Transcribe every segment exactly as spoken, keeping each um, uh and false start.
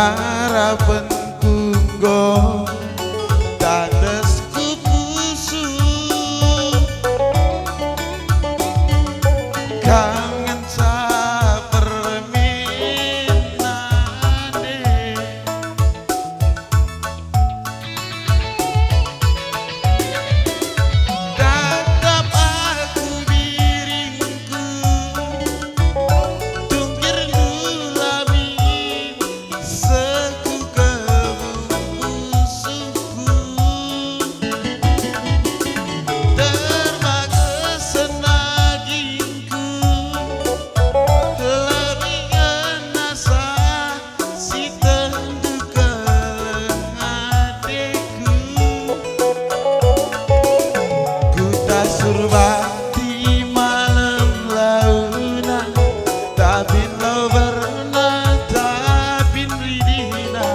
Arapenku enggo tandesku pusuh, kam ngenca permen nande. Tatap aku biringku, tungkirndu lamin, seh ku kebun pusuhku. Terbages senagingku, lebih ngena seh si tentu keleng ateku. Kuta Surbati malem launa, tabin loberna, tabin ridihna,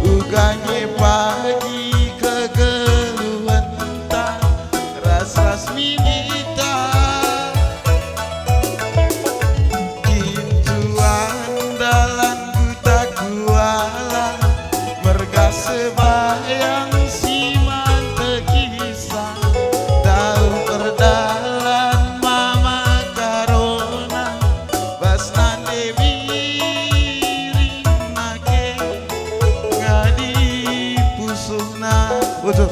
uga nge pagi kegeluhenta, ras-ras minita. Kin tuan dalan Kuta Kuala, merga sebayang si man tekisa, tau erdalan mama karona, bas nande biring nake ngadi pusuhna. Betul.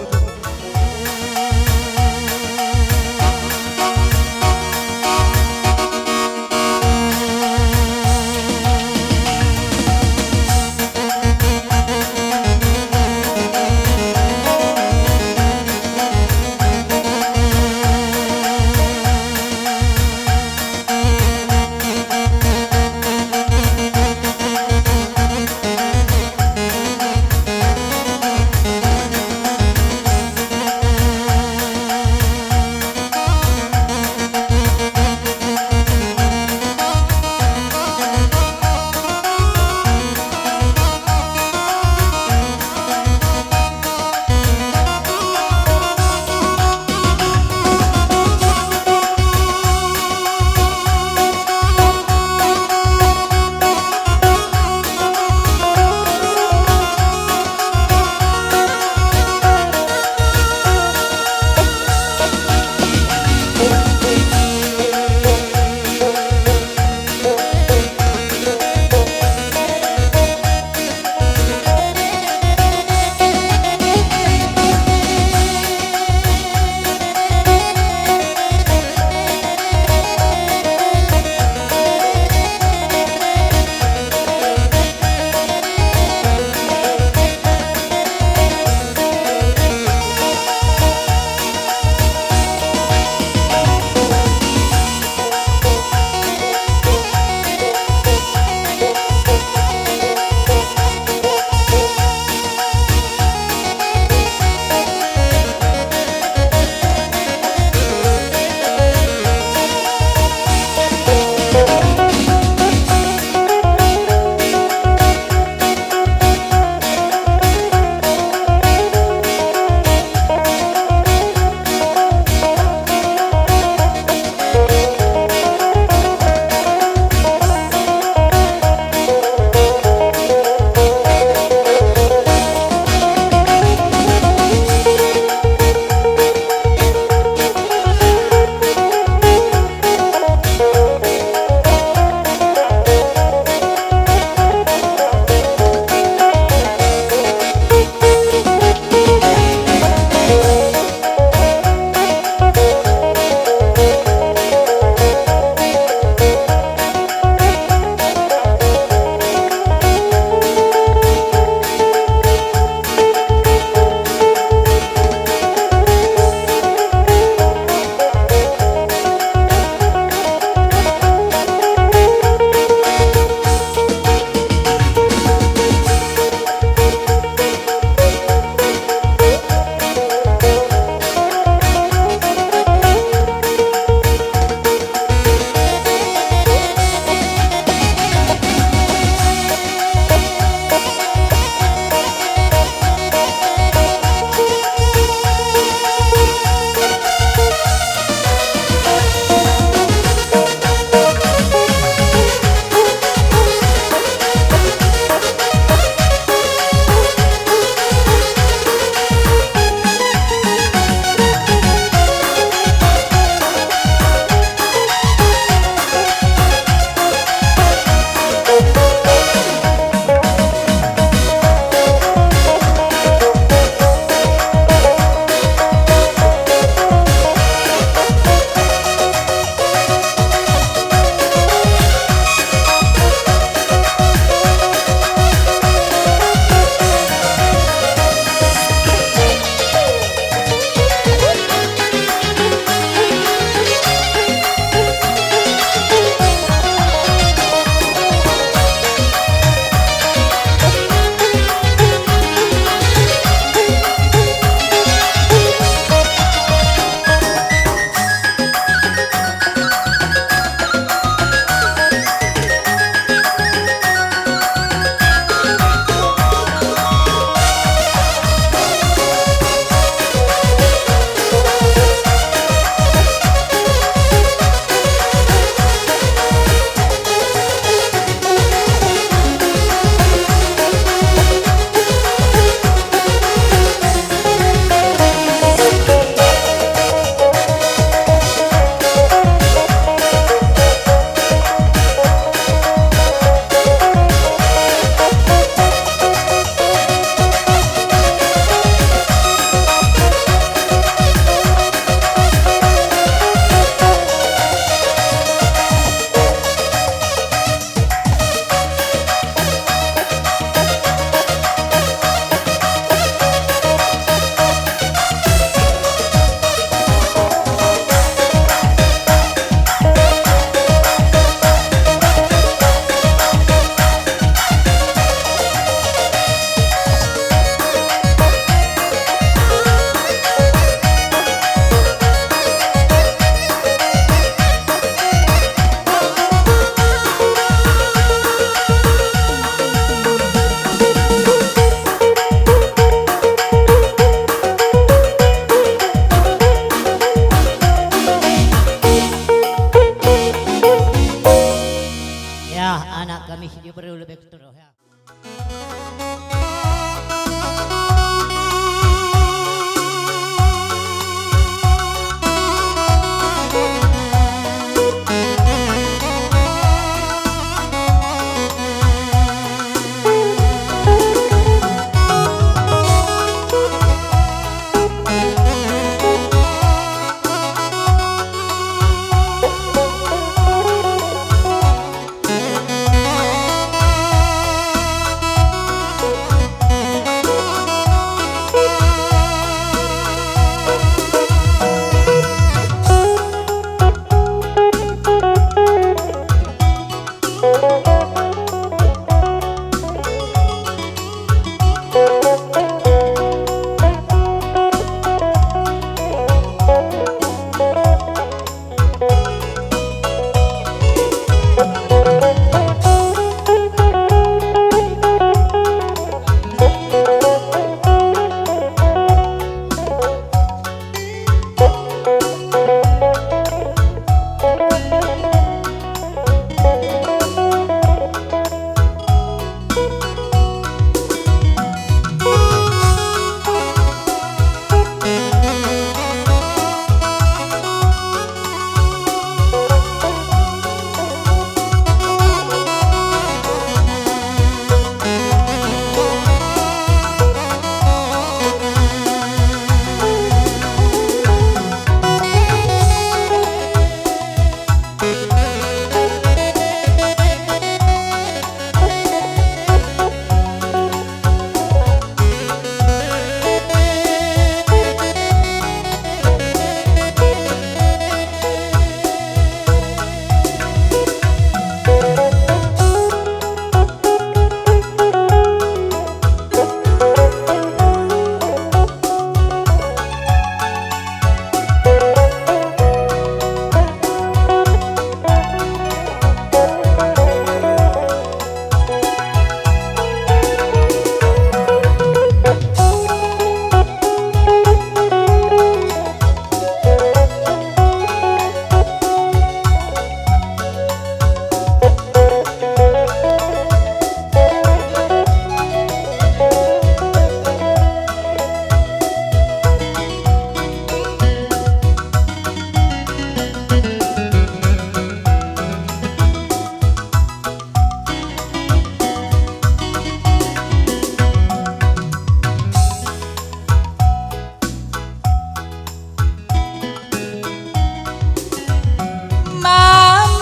Ya, anak kami si diberu lebih keturuh, ya.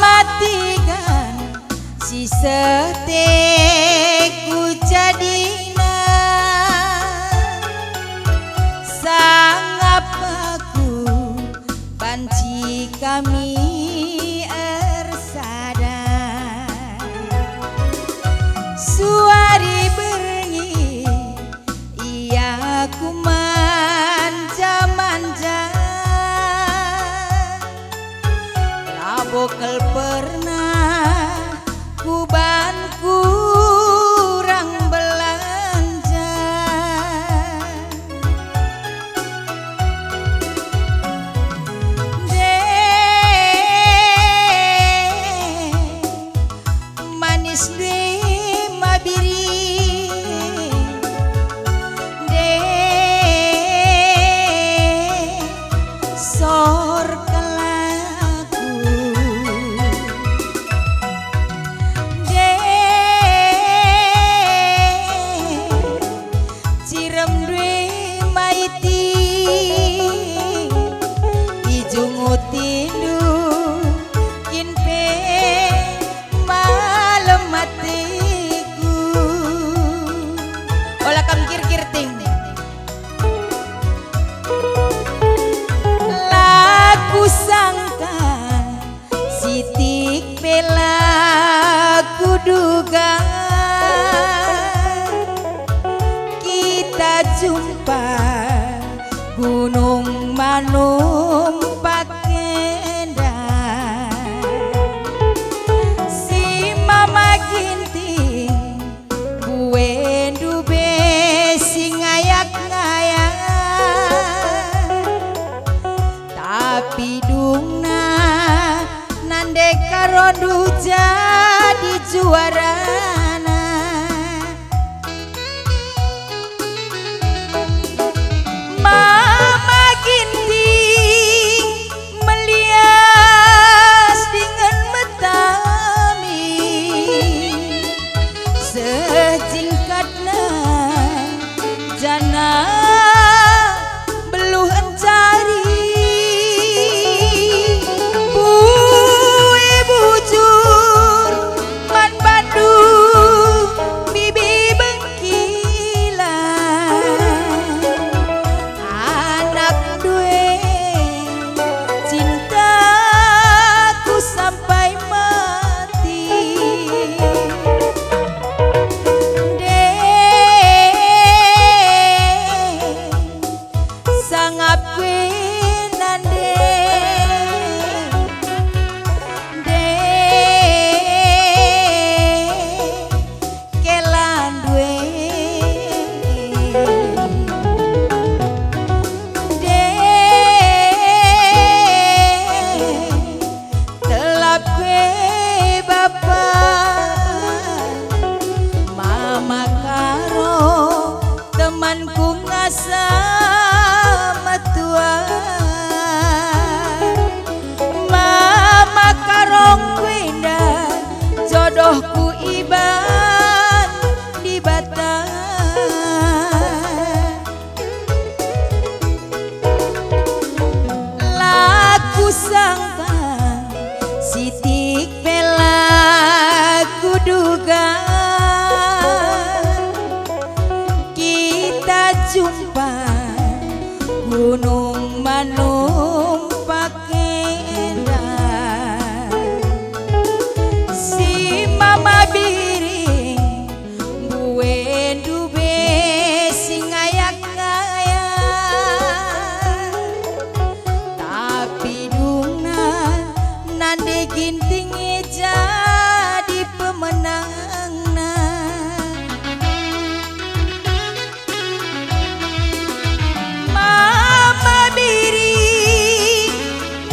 Mamatikan si seh teku jadina, sangap aku banci kami ersada. Suari berngi ia ku manja-manja, labo kal pernah kuban kurang belanja. Deh, manis deh mabiri, deh, sor kelaku. Deh, cirem due maiti, ijungutindu kin pe malem atiku. Ola kam kirkir ting. La kusangka sitik pe la kuduga kita jumpa Gunung Manumpak enda. Si Mama Ginting, buendu be si ngayak-ngayak. Tapi dungna nande karondu jadi juara. Ku iban Dibata. La kusangka, sitik pe la kuduga, kita jumpa Gunung Manumpak enda. Si Mama Biring, mbuendu be si ngayak-ngayak. Tapi dungna nande Ginting e jadi pemenangna. Mama Biring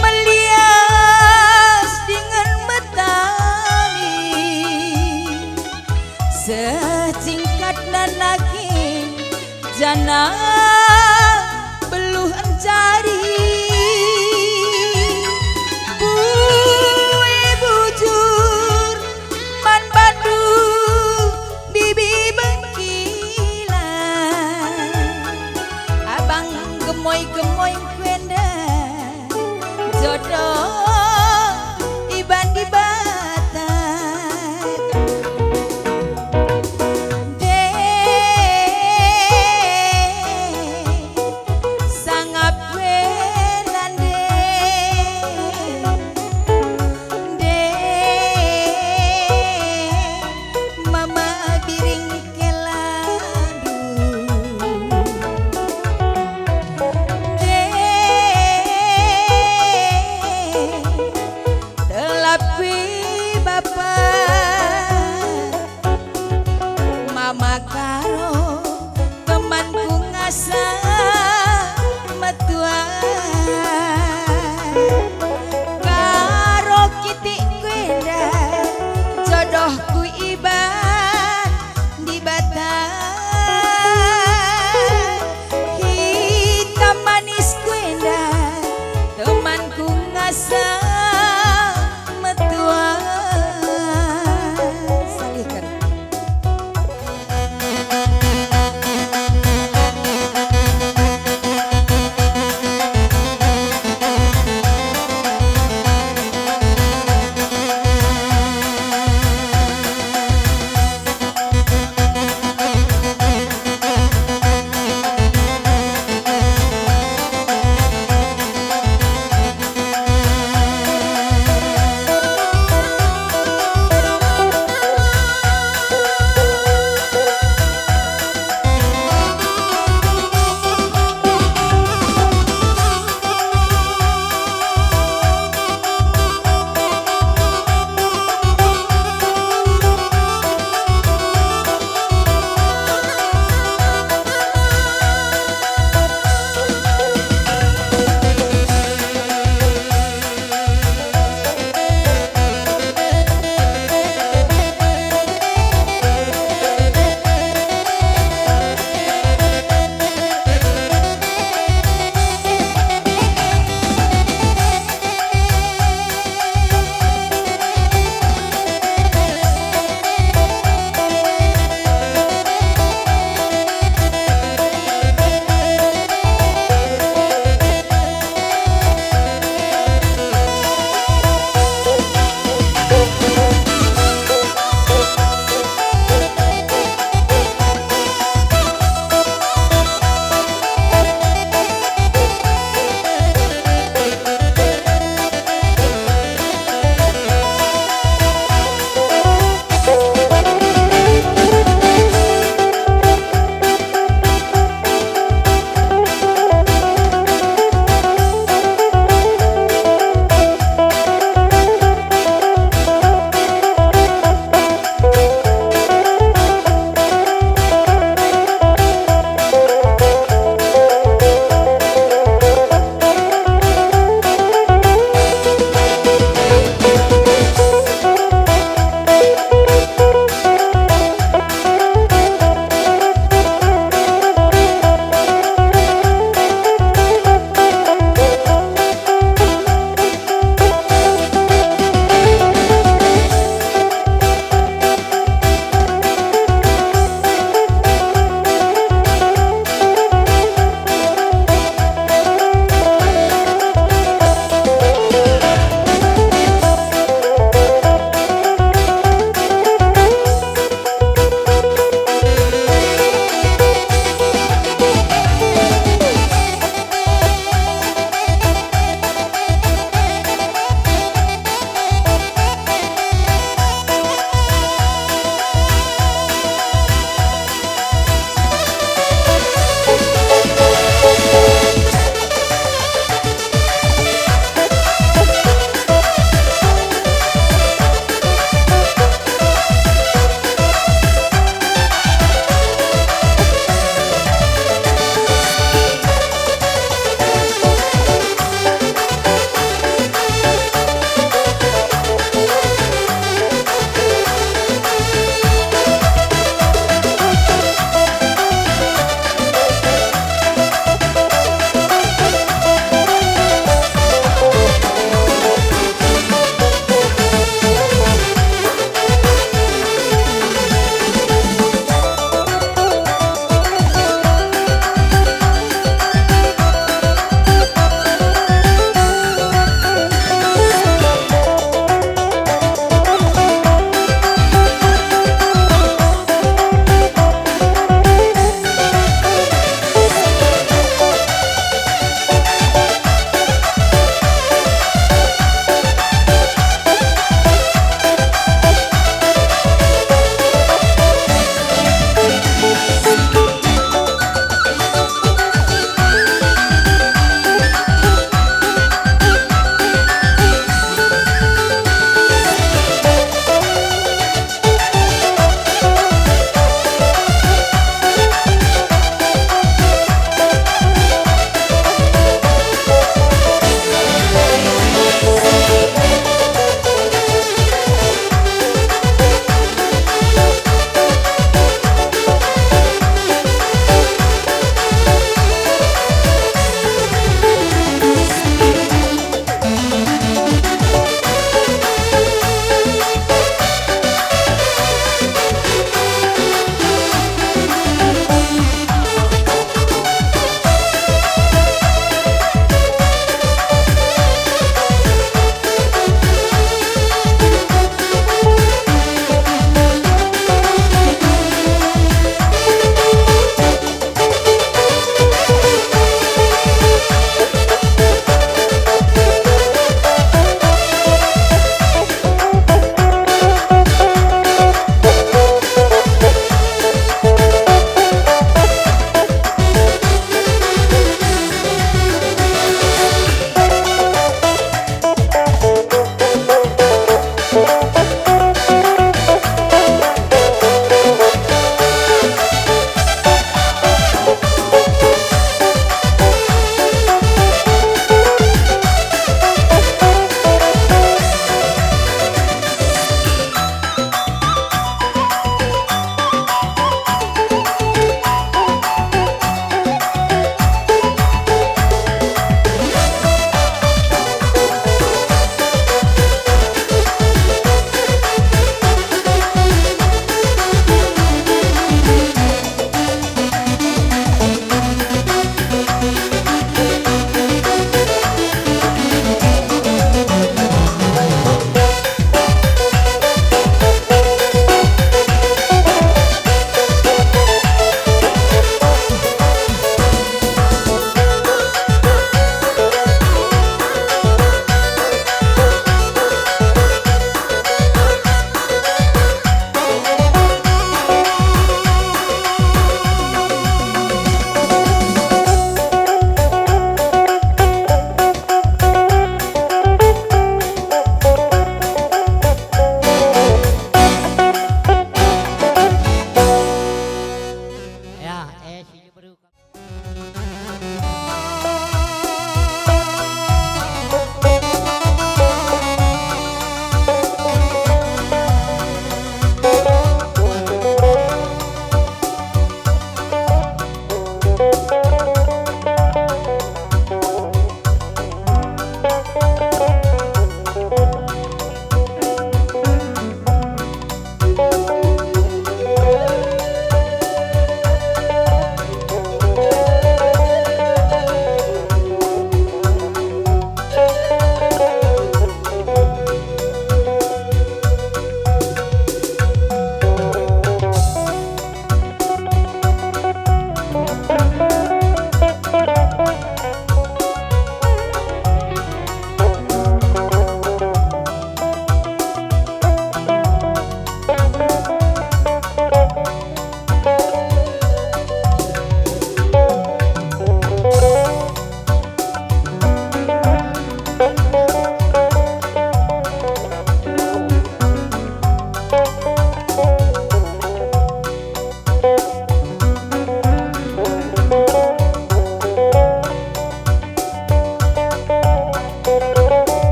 melias dingen metami. Seh cingkatna nage janah beluh encari. Bue bujur man bandu bibi bengkila. Abang gemoy-gemoy ku enda. Jodoh iban Dibata. Deh, sangap we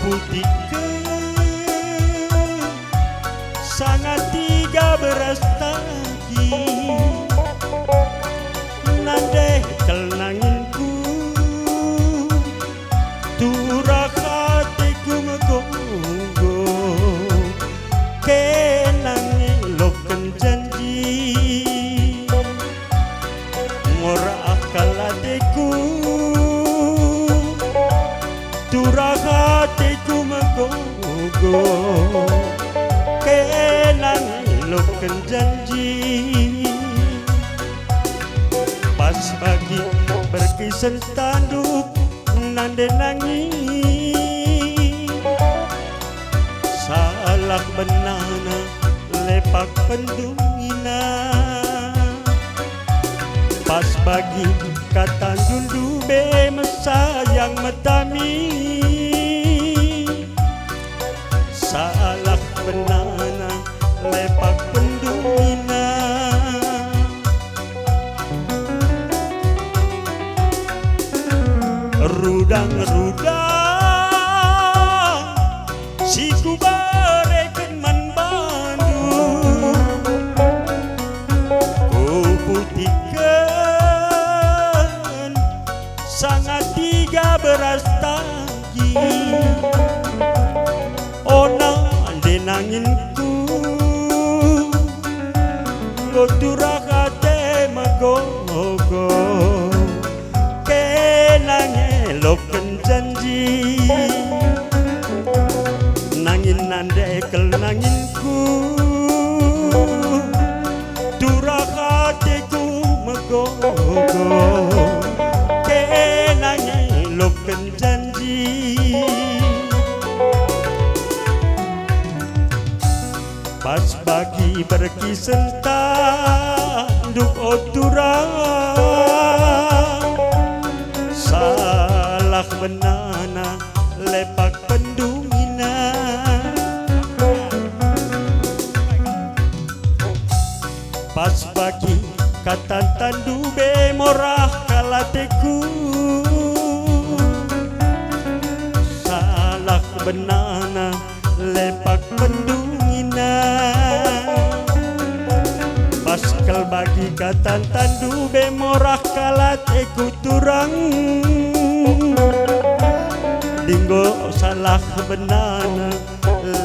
Putiken sanga tiga beras tagi, nandeh kel nanginku, turah ateku megogo, kena ngeloken janji. Ngora akal ateku, turah ateku megogo, kena ngeloken janji. Pas bagi berkisen tanduk nande nangi, salah benana lepak pendungina. Pas bagi kata ndundu be mesayang metami, salah benana lepak pendungina. Rudang-rudang si kubereken man bandu, kuputiken sanga tiga beras tagi. Ona nande nanginku, enggo turah ate megogo, kena ngeloken janji. Nangin nande kel nanginku, turah ateku megogo, kena ngeloken janji. Pas bagi berkisen tanduk o turang, salah benana lepak pendungina. Pas bagi kata tandu be morah kal ateku, salah benana lepak pendungina. Pas kal bagi kata tandu be morah kal ateku turang, dinggo salah benana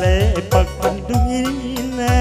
lepak pendungina.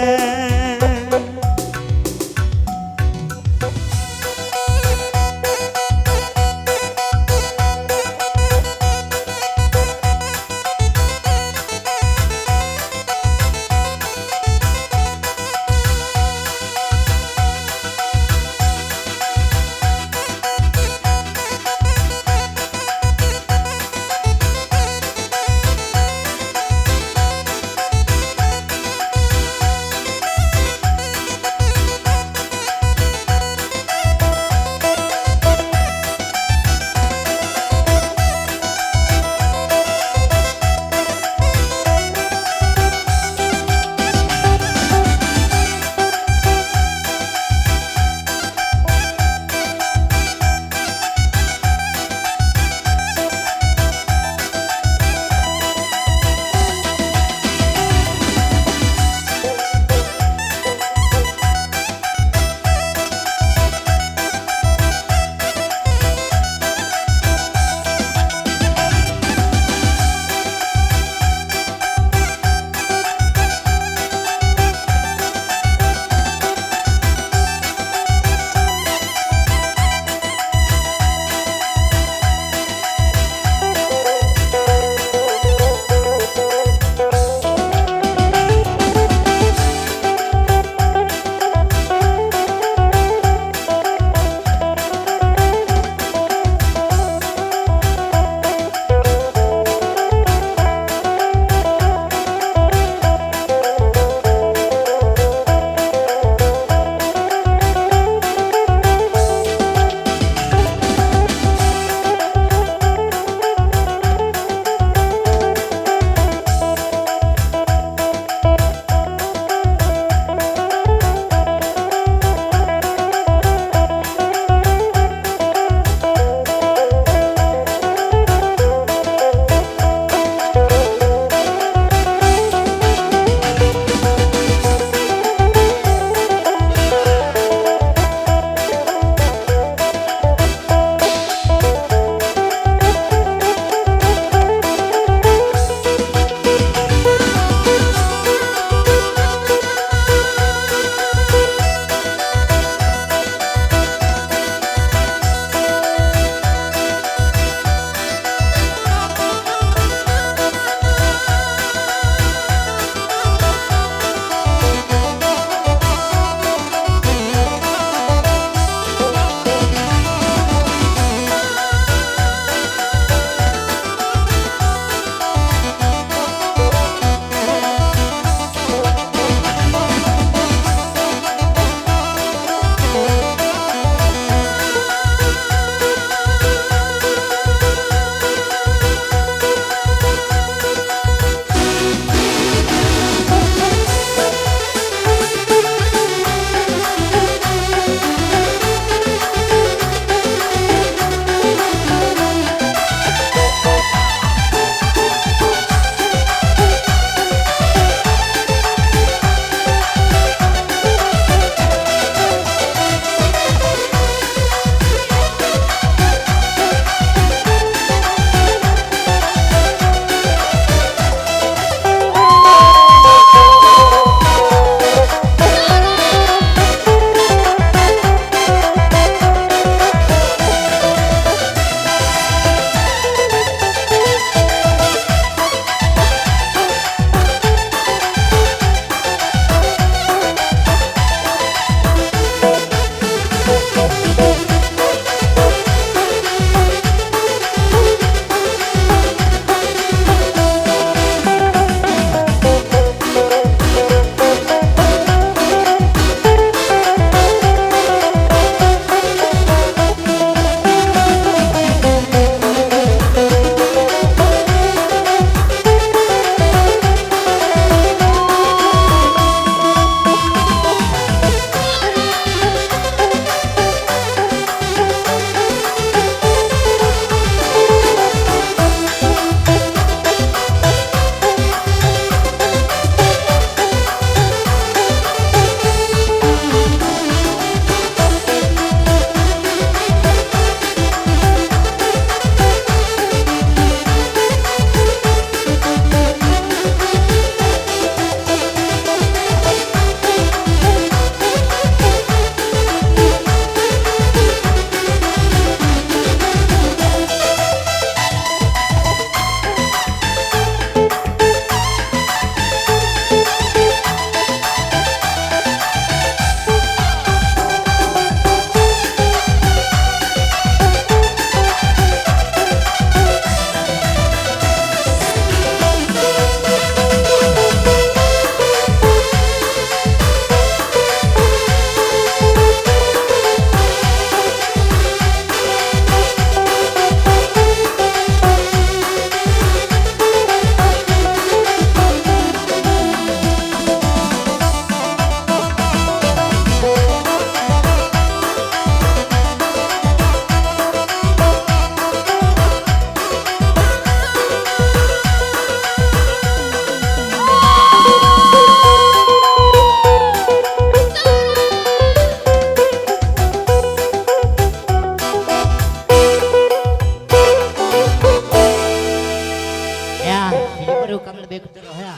Ini baru kam lebih keteruh ya.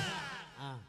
Ah.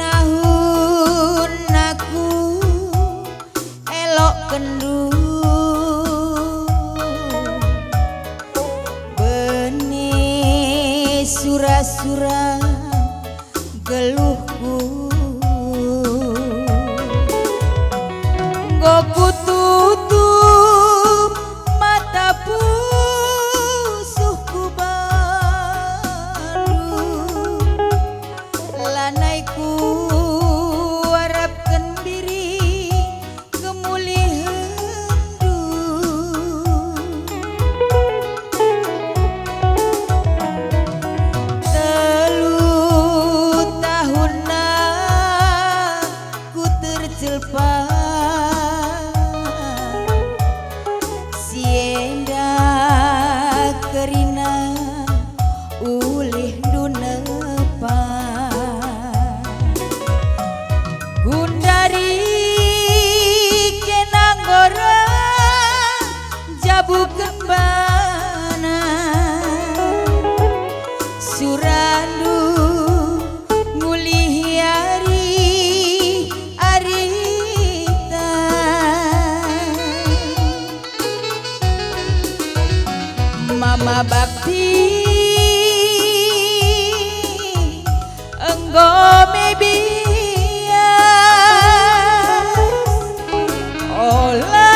Kinahun aku elokenndu, bene sura-sura geluhku. Enggo kututup mata pusuhku bandu, lanai kuarapken biring kemulihenndu. Telu tahunna ku terjelpa, si enda kerina ulihndu nepa. Gundari kena nggora jabuken bana, surandu ngulihi ari-arita. Mama bakti enggo me bias, ola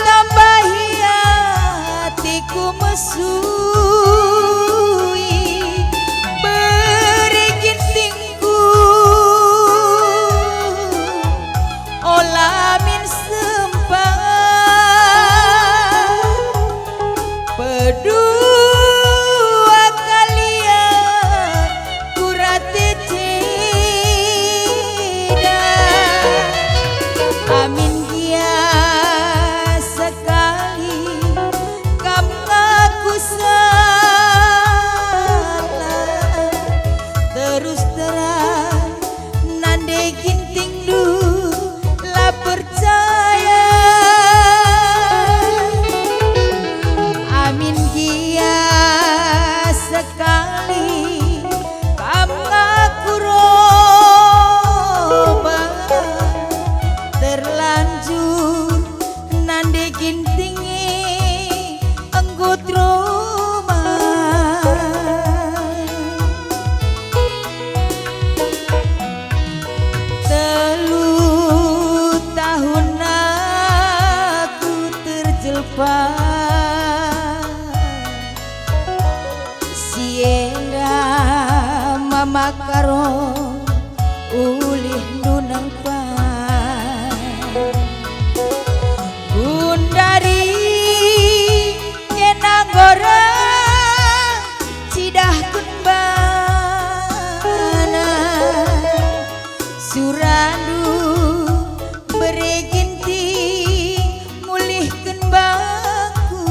tambahi atiku mesui, bere gintingku. Ola min sempat pedua kalian ku rate ceda. Amin gia sekali kam ngaku salah, terus terang nande gintingndu la percaya. Amin gia sekali kam ngaku roba, terlanjur nande ginting e enggo teroma. Telu tahun aku terjelpa, si enda mama karo ulihndu nangkap. Gundari kena nggora cidahken bana, surandu bere ginting mulihken bangku.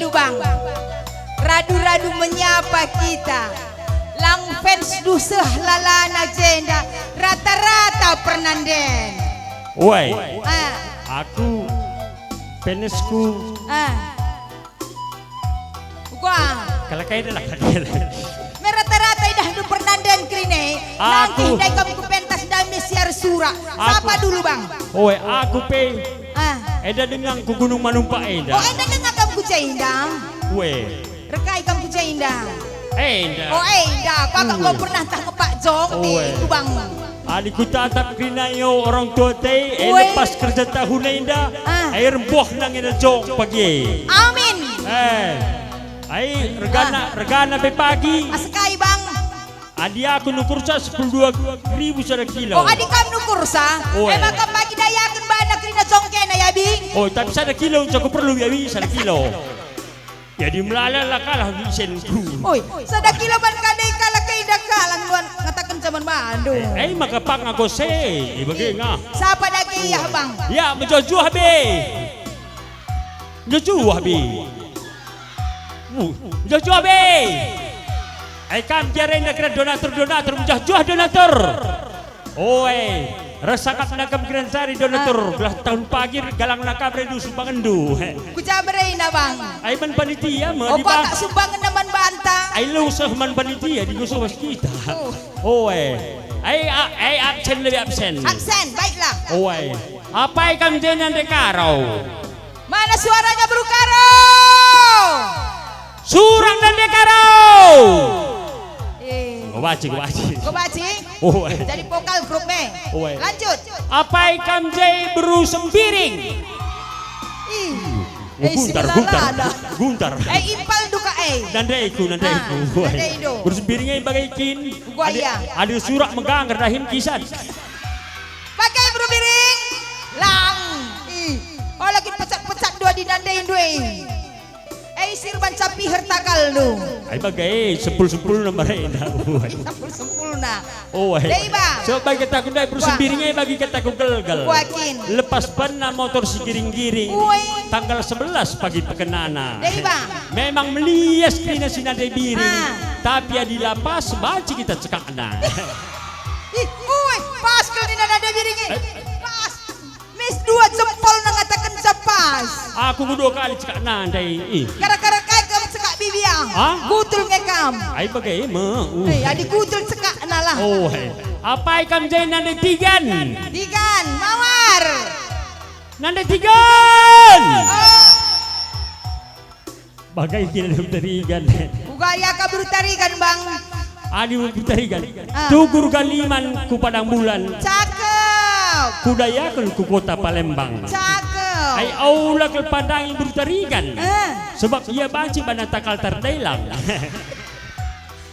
Aduh, Bang. Radu-radu menyapa kita. Lang fans duseh lalana jenda, rata-rata pernanden. Woi. Ah. Aku, fansku. Ah. Gua. Kalau kayak dah lah. Me rata-rata idahndu pernanden kerina e. Aku. Nanti ndai kam kupentas ndai me siar sura. Aku. Sapa dulu, Bang? Oe, aku pe. Ah. Enda denga ku Gunung Manumpak enda. Oh, enda denga kam ku je enda. Weh. Rekai kam ku je enda. Enda. Oh, enda. Kaka kau pernah tah ngepak jong te, Oe. Ku Bang. Adi kutatap kerina yo orang tua te, eh, Weh. Lepas kerja tahun enda, Ah. Air buah nang enda jong pagi. Amin. Eh, ai regana, Ah. Regana pe pagi. Asekai, Bang. Adi aku nukursa sepuluh dua ribu sada kilo. Oh, adi kam nukursa? Oe. E maka pagi dayaken bana kerina congkena ya, Bi? Oh, tapi sada kilo nca kuperlu ya, Bi, sada kilo. Jadi melala lah kalah di senku. Oi, sada kilo ban kadai kalak ke indah kalah nuan ngataken zaman bandu. Eh, eh, maka pang aku se, eh, bage nga. Sapa dage ya, Bang? Ya, mejuah-juah be. Mejuah-juah be. Uh, mejuah-juah be. Ai kam jare enda kira donatur-donatur, mejuah-juah donatur. Oe, resakap nakam kira ncari donatur, Ah. Gelah tahun pagi galang nakam rendu sumbangenndu. Ku ja berena, Bang. Ai man panitia me Oh, di bang. Pakak sumbangenna man banta. Ai lo seh man panitia di gusuh waskita. Oh. Oe. Ai, a-, ai absen lebih absen. Absen, baiklah. Oe. Apai kam jena ndekaro? Mana suaranya Beru Karo? Surang dan Dekaro. Eh. Gobaci, gobaci. Gobaci? Oh, eh. Jadi vokal grup me. Oh, eh. Lanjut. Apai kam je Beru Sembiring? Ih. Oh, eh, guntar, guntar. Silalana. Guntar. Eh, impal duka, eh. Nandaiku, nandaiku. Ah, nandai do. Beru Sembiring, eh, bagai kin. Gua Adi, iya. Adi surak megang dahin kisan. Pakai Beru Biring. Lang. Ih. Oh, lagi pecak-pecak dua di nandai dua. Eh, sirban capi hertagal lu. Ai bagai sempul-sempul nama rena. Sempul-sempulna. Oh, ai. Dei, Bang. Sebab bagi kataku ndai Beru Sembiring ai bagi kataku gelgel. Gua kin. Lepas banna motor si giring-giring. Ui. Tanggal sebelas pagi pekenana. Dei, Bang. Memang melias kerina si nandai Biring. Ah. Tapi adi la pas banci kita cekakna. Ih, ui, pas kal nina nandai Biring e. Eh. Pas. Mis dua jempol ngatakenca pas. Aku dua kali cekak nandai. Ih. Gara-gara kai kam cekak bibi ah? Hah? Kutul nge kam. Ai bage me. Uh. Eh, adi kutul cekakna lah. Oh, he. Apai kam je nandai Tigan? Tigan, mawar. Nandai Tigan. Oh. Bagai kira Beru Tarigan. Uga ya ka Beru Tarigan, Bang. Adi Beru Tarigan. Ah. Tukur Galiman ku Padang Bulan. Cakep. Kudayaken ku kota Palembang. Cakep. Ai aula kal pandangi Beru Tarigan. Ah. Sebab ia banci bana takal terdelang.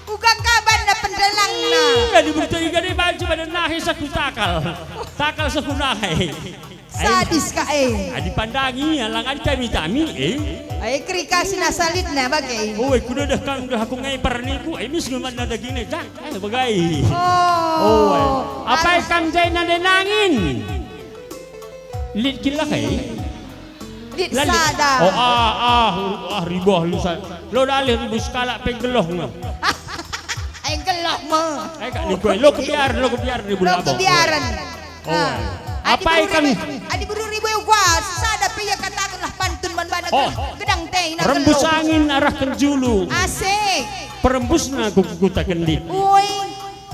Uga ka bana pendelangna. Iya, di Beru Tarigan ia banci bana nahe saku takal. Takal saku nahe. Sadis ka, eh. Adi pandangi, alang adi tami-tami, eh. Eh, kerika si nasa litna bage. Oh, eh, kuda dah kang dah aku ngeper niku, eh, mis ngemanna dagingna, jak, eh, bagai. Oh. Oh, eh. Apai kam je nandai nangin? Lit kin lah, eh. Lit sada. Oh, ah, ah, ah, ribuh lu sa-, lo dalih ribuh sekalak pe geloh nge. Eh, geloh me. Eh, kak niku, eh, lo kebiar, lo kebiar ribuh Lo labo. Kebiaren. Oh. Ah. Adi Apai beru kan ribu, adi beru ribu e, wah, sada pe ia katakenlah pantun man bana Oh. Gedang te ina Rembus kelo. Angin arahken julu. Asik. Perembusna ku kuta kendit. Ui.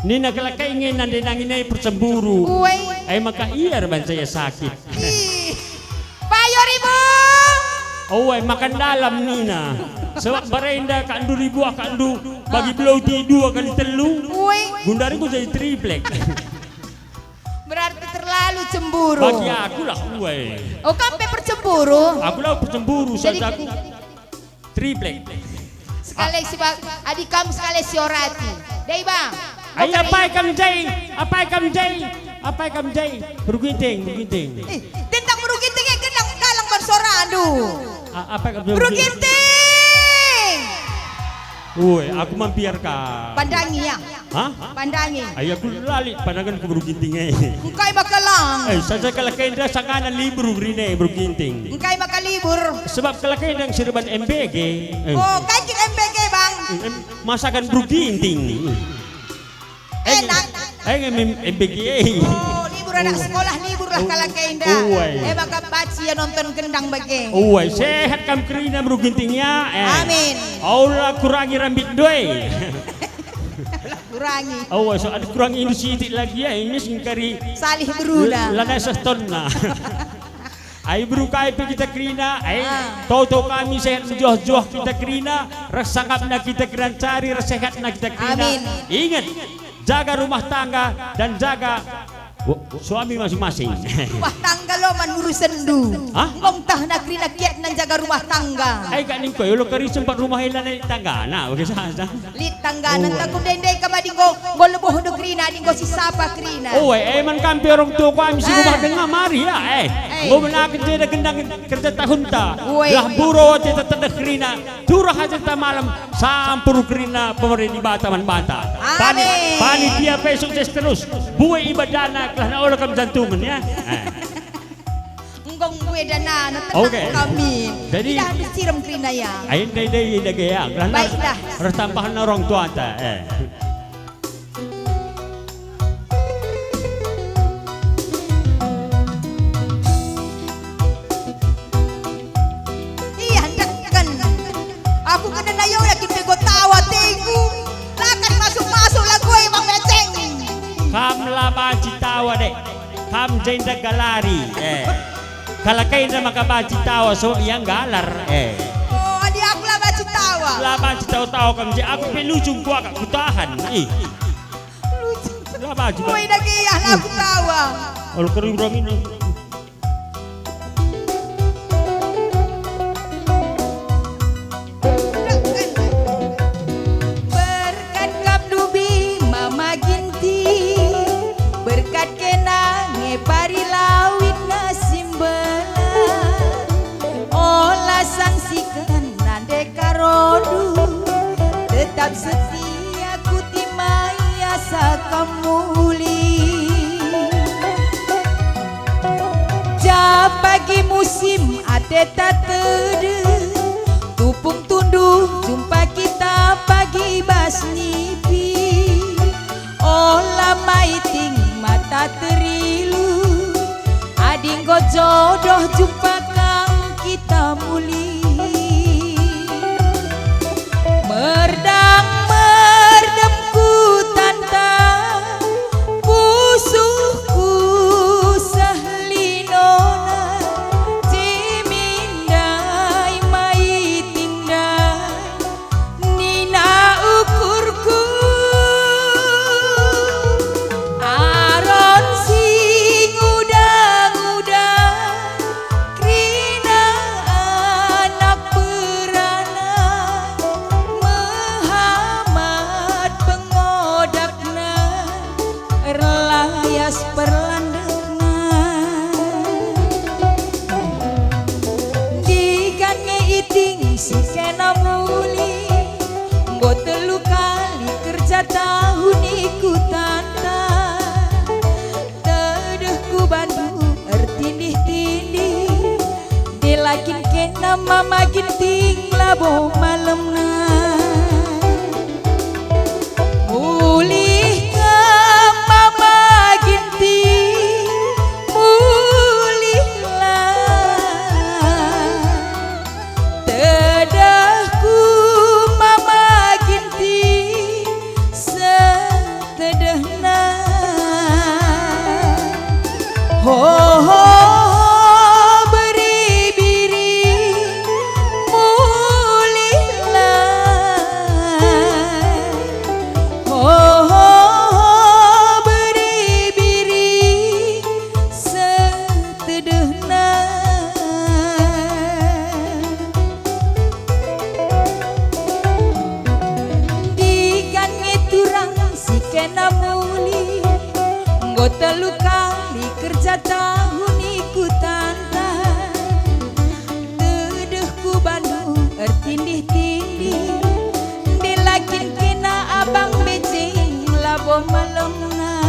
Nina kelakai nge nande nangin e percemburu. Ui. Ai maka ia erbanca ia sakit. Ih. Payo ribu. Oh, ai makan dalam nina. Sebab barenda kak ndu ribu kak ndu bagi Ah. belau ti dua kali telu. Ui. Gundari ku jadi triplek. Berarti terlalu cemburu. Bagi aku lah, uai. Oh, kam pe percemburu? Aku lah percemburu, Jadi, saja aku triplek. Sekali si ba-, adi kam sekali si orati. Dei, Bang. Ai, Oke. Apai kam jai? Apai kam jai? Apai kam jai? Beru Ginting, Beru Ginting. Eh, tentang Beru Ginting, eh, kenang kalang ban sorandu. A-, apai kam Beru Beru Ginting? Ginting. Woi, aku mampir ka. Pandangi, ya? Hah? Pandangi. Ai, aku lali pandangan ku Beru Ginting, eh. Engkai maka Telang. Eh, saja kalak enda sangana libur kerina Bro Ginting. Engkai maka libur? Sebab kalak enda si reban M B G. Eh. Oh, kai kin M B G, Bang? Em, masakan Bro Ginting. Enak. Eh, em, em, M B G. Oh, libur anak sekolah, liburlah kalak enda. Uwai. Eh, maka banci ia nonton gendang bage. Uwai, sehat kam kerina Bro Ginting ya. Eh. Amin. Ola kurangi rambit ndai. Kurangi. Oh, so ada kurangi indu sitik lagi ya, ini singkari. Salih beruna. Lanai sestonna. Ai beru kai pe kita kerina, ai. Ah. Toto kami sehat mejuah-juah kita kerina, ras sangapna kita kerina cari, ras sehatna kita kerina. Amin. Ingat, jaga rumah tangga dan jaga Wo, suami masing-masing. Rumah tangga lo man urusenndu. Hah? Enggo ntah na kerina kiat na jaga rumah tangga. Eh, kak ningko, olo kari sempat rumah ela na tangga, na, bage saja. Lit tangga, oh, nenta ku ndai-ndai kam adi enggo, enggo leboh ndu kerina, adi enggo sisapa kerina. Oh, eh, man kam pe orang tua kami si rumah denga mari ya, eh. Eh. Enggo menaken jeda gendang kerja tahunta. Uwe. Lah buro ate tetedeh kerina. Turah aja ta malem, sampur kerina pemere Dibata man banta. Pani-, amin. Panitia pe sukses terus. Bue ibadana, kelahna ola kam jantungen, ya. Eh. Enggo bue dana, tenang, oke, kami. Jadi, tidak habis sirem kerina, ya. Ai, ndai, ndai, ndai, ya. Kelahna, baiklah, ras tambahan orang tuanta, eh. Ia, ndeken. Aku kena nayo yakin pego tawa tengku. Lakan masuk-masuk lagu e, Bang Beceng. Kam la banci tawa, dek. Kam jenda galari. Eh. Kalak enda maka banci tawa, so ia nggalar. Eh. Oh, adi aku la banci tawa. La banci tawa-tawa kam je, aku pe lucu kuakap kutahan. Ih. Lucu. La banci. Oi, dage ia la kutawa. Ol kering rami. Berkat kap dubi Mama Ginting, berkat kena nge pari lawitna si mbelak. Ola sangsiken nande karondu, tetap setia ku timai asa kam mulih. Ja pagi musim ateta tedeh, tupung tunduh jumpa kita pagi bas nipi. Ola maiting mata terilu, adi enggo jodoh jumpa kam kita mulih. Merdang merdem kutanta, pusuhku seh linona, cimin ndai maiting ndai, nina ukurku. Aron si nguda-nguda, kerina anak perana, mehamat pengodapna, erlayas perlandekna. Ndigan nge iting si kena mulih, enggo telu kali kerja tahun ikutanta. Tedehku bandu ertindih-tindih, dela kin kena Mama Ginting labo malemna. Mulih kam Mama Ginting, mulihlah. Tedehku Mama Ginting, seh tedehna. Ho, ho, ho, biri-biri, mulihlah. Ho, ho, ho, biri-biri, seh tedehna. Ndigan nge turang si kena mulih, enggo telu kali kerja tahun ikutanta. Tedehku bandu ertindih-tindih, dela kin kena Abang Beceng labo malemna.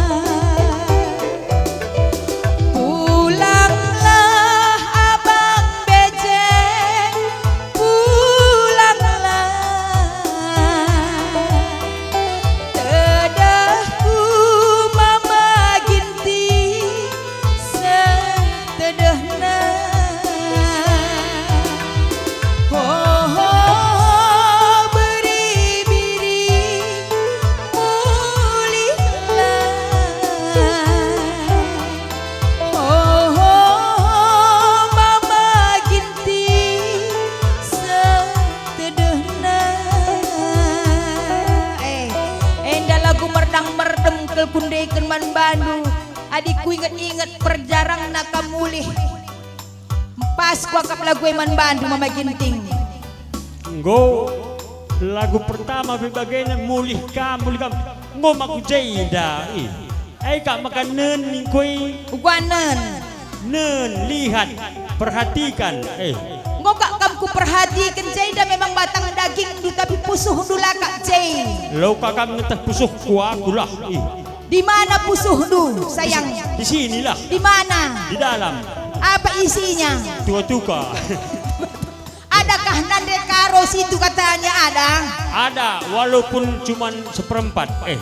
lagu merdang-merdem kal kundeken man bandu, adi kuinget-inget perjarangna kam mulih. Pas kuakap lagu e man bandu, Mama Ginting. Enggo, lagu pertama pe bagena, mulih kam, mulih kam. Enggo maka ku jenda, ih. E kap maka nen ningkui. Uga nen. Nen, lihat, perhatikan, eh. Enggo kap kam kuperhatiken, jenda memang batang dagingndu, tapi pusuhndu la kap je. Lau kap kam ngeteh pusuhku, aku lah, ih. Di mana pusuhndu, sayang? Di si-, di sinilah. Di mana? Di dalam. Apa isinya? Tuka-tuka. Adakah nande karo situ katanya ada? Ada, walaupun cuman seperempat. Eh.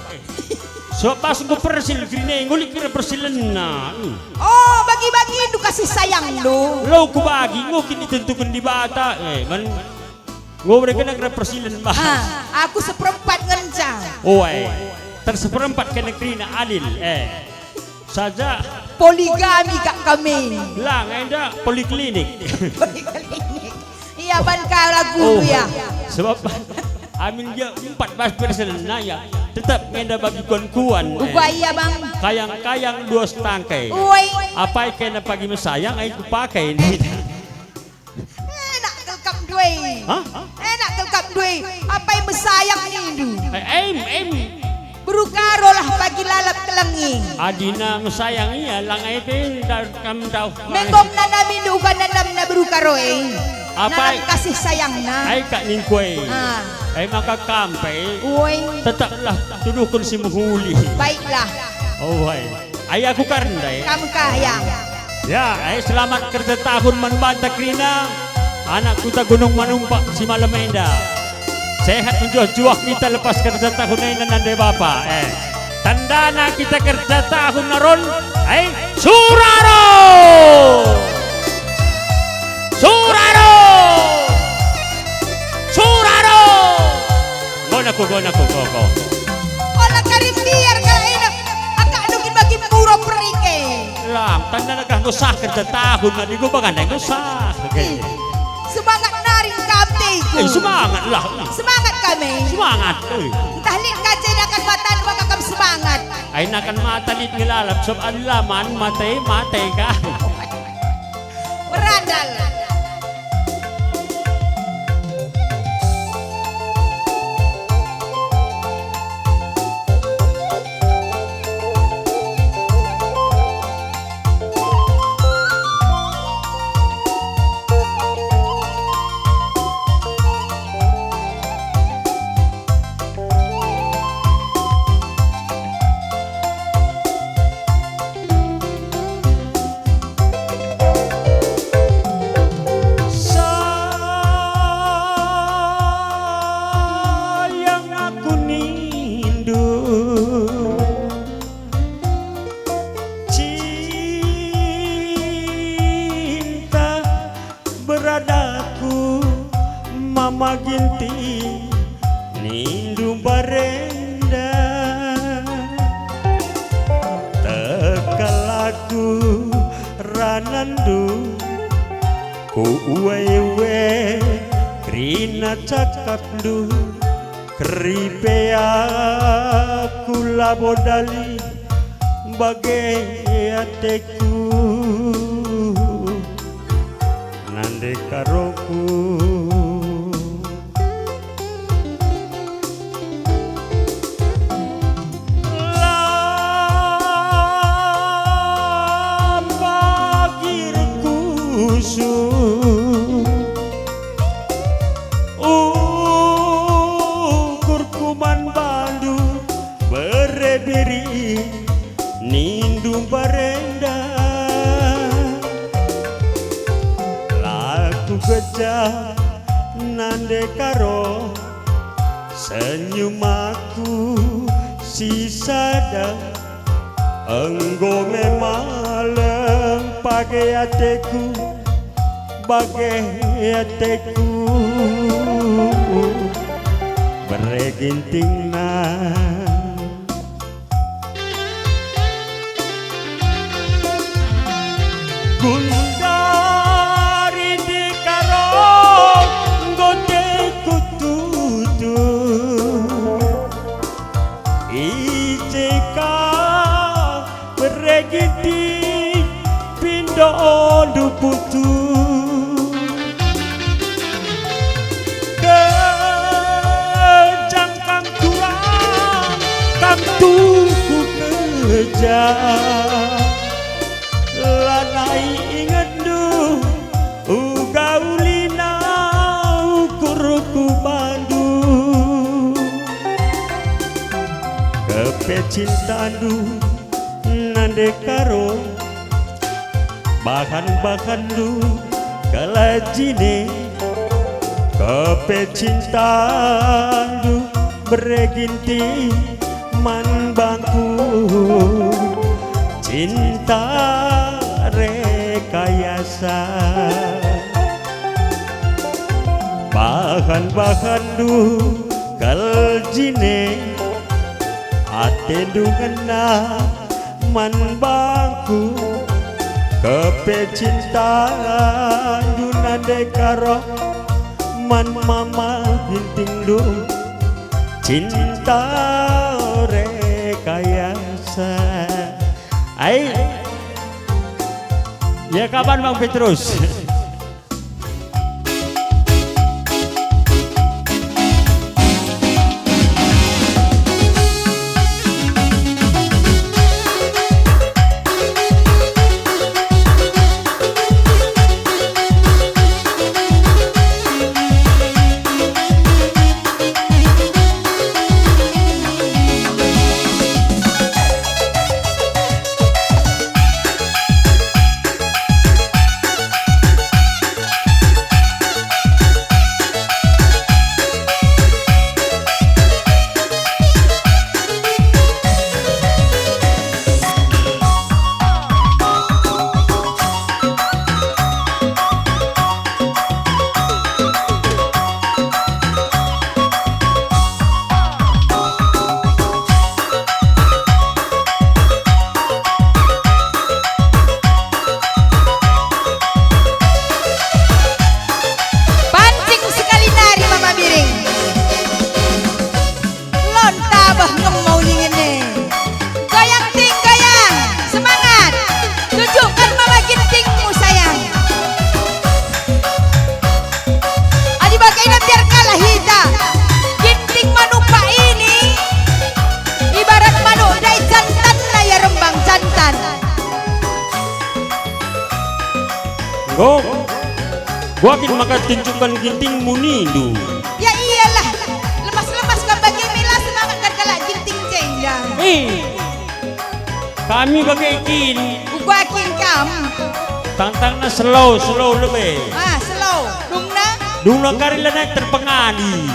Sebab pas enggo persil kerina, enggo lit kira persilenna. Oh, bagi-bagindu kasih sayangndu. Lau kubagi, enggo kin itentuken Dibata. Eh, man, enggo bereken kira persilen, bah. Ah, aku seperempat ngenca. Oe, terseperempat kena kerina adil, eh. Saja. Poligami kap kami. Lang enda poliklinik. Poliklinik. Ia ban kal lagu. Oh, ya. Sebab amin gia empat bas persen naya, tetap ngenda bagi kuan-kuan, eh. Uga ia, Bang. Kayang-kayang dua setangkai. Uai. Apai kena pagi mesayang, ai kupakai. Enak kal kap ndue. Hah? Enak kal kap ndue. Apai mesayang nindu. Eh, em, em. Beru Karo lah pagi lalap kelengi. Adina mesayang ia, lang ai pe nda-, kam ndauh. Menggom nanami ndu uga nanamna beru Karo e. Apai? Nanam kasih sayangna. Ai kak ningkue. Ah. Ai maka kam pe. Uai. Tetaplah tuduhkun si mehuli. Baiklah. Oh, ai. Ai aku kar ndai. Kam kah, ya? Ya, ai selamat kerja tahun man banta kerina, anak kuta Gunung Manumpak si malem enda. Sehat menjuah-juah kita lepas kerja tahun enda, nande bapa, eh. Tandana kita kerja tahun naron, ai, suraro! Suraro! Suraro! Nggo naku, nggo naku, nggo, nggo. Ola kari mbiar kalak ina, akak nungkin bagi puro perike. Lang, tandana kah nggo sah kerja tahun, adi nggo baganda nggo sah. Ih, semangat nari kam teku. Eh, semangat lah. Semangat kami. Semangat, eh. Ntah lit kaca inakan mata maka kam semangat. Ai inakan mata lit ngelalap, sebab adi la man mate, mate kah. Berandal. Sayang aku nindu, cinta beradaku, Mama Ginting nindu mbarenda. Tekal aku ranandu, ku uwe-uwe kerina cakapndu. Keripe aku labo dali bage ateku, nande karoku. Lam bagi rekusu. Ukurku man bandu bere biri nindu mbarenda. La kugeja nande karo senyum aku si sada. Enggo me malem page ateku, bage ateku, bere Gintingna. Gundari ndikaro enggo teku tutu. Tutu. Kejang kam turang, kam tuhu kejang. Lanai ingetndu, uga ulina ukurku bandu. Kepe cintandu nande karo bahan-bahanndu kalajine, kepe cintandu bere Ginting man bangku, cinta rekayasa. Bahan-bahanndu kal jine, atendu ngena man bangku, kepe cintandu nande karo man mama Gintingndu, cinta rekayasa. Ai, ya kaban Bang Petrus. Pancing sekali nari Mama Biring. Lonta bah ngemo ulingene. Goyang ting goyang, semangat. Tunjukkan Mama Gintingmu sayang. Adi bagena biar kalah hita. Ginting manuk pak ini ibarat manuk ndai jantanna ia rembang jantan. Enggo, kuakap maka tunjukkan Gintingmu nindu. Ya iyalah, lemas-lemas kam bage mela semangat kan kalak Ginting jenda. Eh, kami bage kin. Uga kin kam. Tangtangna slow, slow lebe. Ah, slow. Dungna? Dungna kari lanai terpengadi.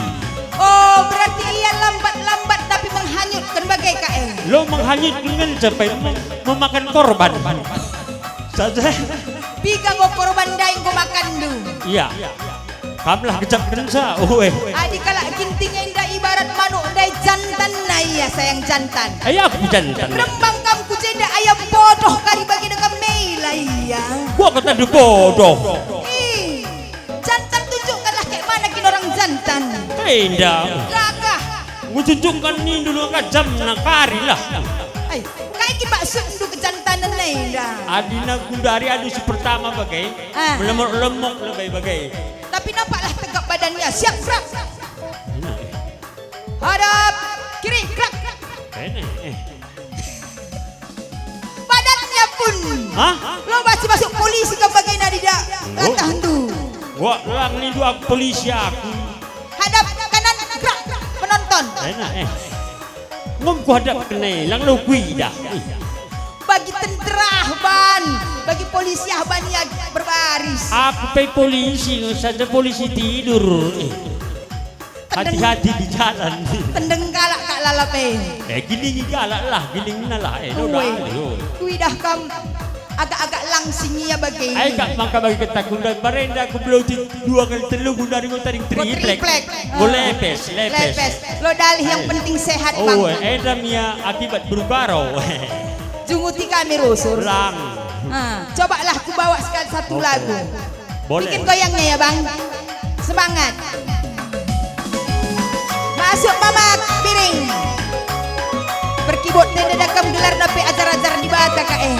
Oh, berarti ia lambat-lambat tapi menghanyutkan bage ka e. Lo menghanyutkan ngenca pe mem-, memakan korban. Saja. Piga enggo korban ndai enggo makanndu? Iya. Kamlah gejapkenca, ue. Adi kalak Ginting enda ibarat manuk ndai jantanna ia sayang jantan. Ai aku jantan. Rembang kam ku jenda ayam bodoh kari bagi dengan mela ia. Gua kata de bodoh. Ih, jantan tunjukkanlah kayak mana kin orang jantan. Enda. Gagah. Ngucunjungkan nindu dulu ka jamna kari lah. Ai, kai kin maksudndu kejantanen enda? Adina gundari adu si pertama bage, ah, melemok-lemok lebe bage. Tapi nampaklah tegap badannya, siap gerak. Enak, eh. Hadap kiri, gerak. Enak, eh. Badannya pun. Hah? Lo basi masuk polisi kam bagena dida. Oh. Lantahndu. Wah, lang nindu aku polisi aku. Hadap kanan, gerak, penonton. Enak, eh. Ngum ku hadap kene, lang lo kuidah. Bagi tentera ban, bagi polisi ah ban ia berbaris. Aku pe polisi, saja polisi tidur. Eh. Tendeng. Hati-hati di jalan. Tendeng kalak kak lalap e. Eh, gilingi kalak lah, gilingna lah. Eh, lo dah, lo. Kuidah kam agak-agak langsing ia bage. Ai kak maka bagi ketakutan barenda aku beloti dua kali telu gundari ngotaring triplek. Triplek. Ngo lepes, lepes. Lepes. Lo dalih yang penting sehat, Bang. Oh, enda mia akibat berukaro. Junguti kami rusur. Lang. Ah, cobalah kubawa sekali satu lagu. Oke. Boleh. Bikin goyangnya ya, Bang. Semangat. Masuk Mama Biring. Perkibot tenda dakam gelar nape ajar-ajar Dibata ka e.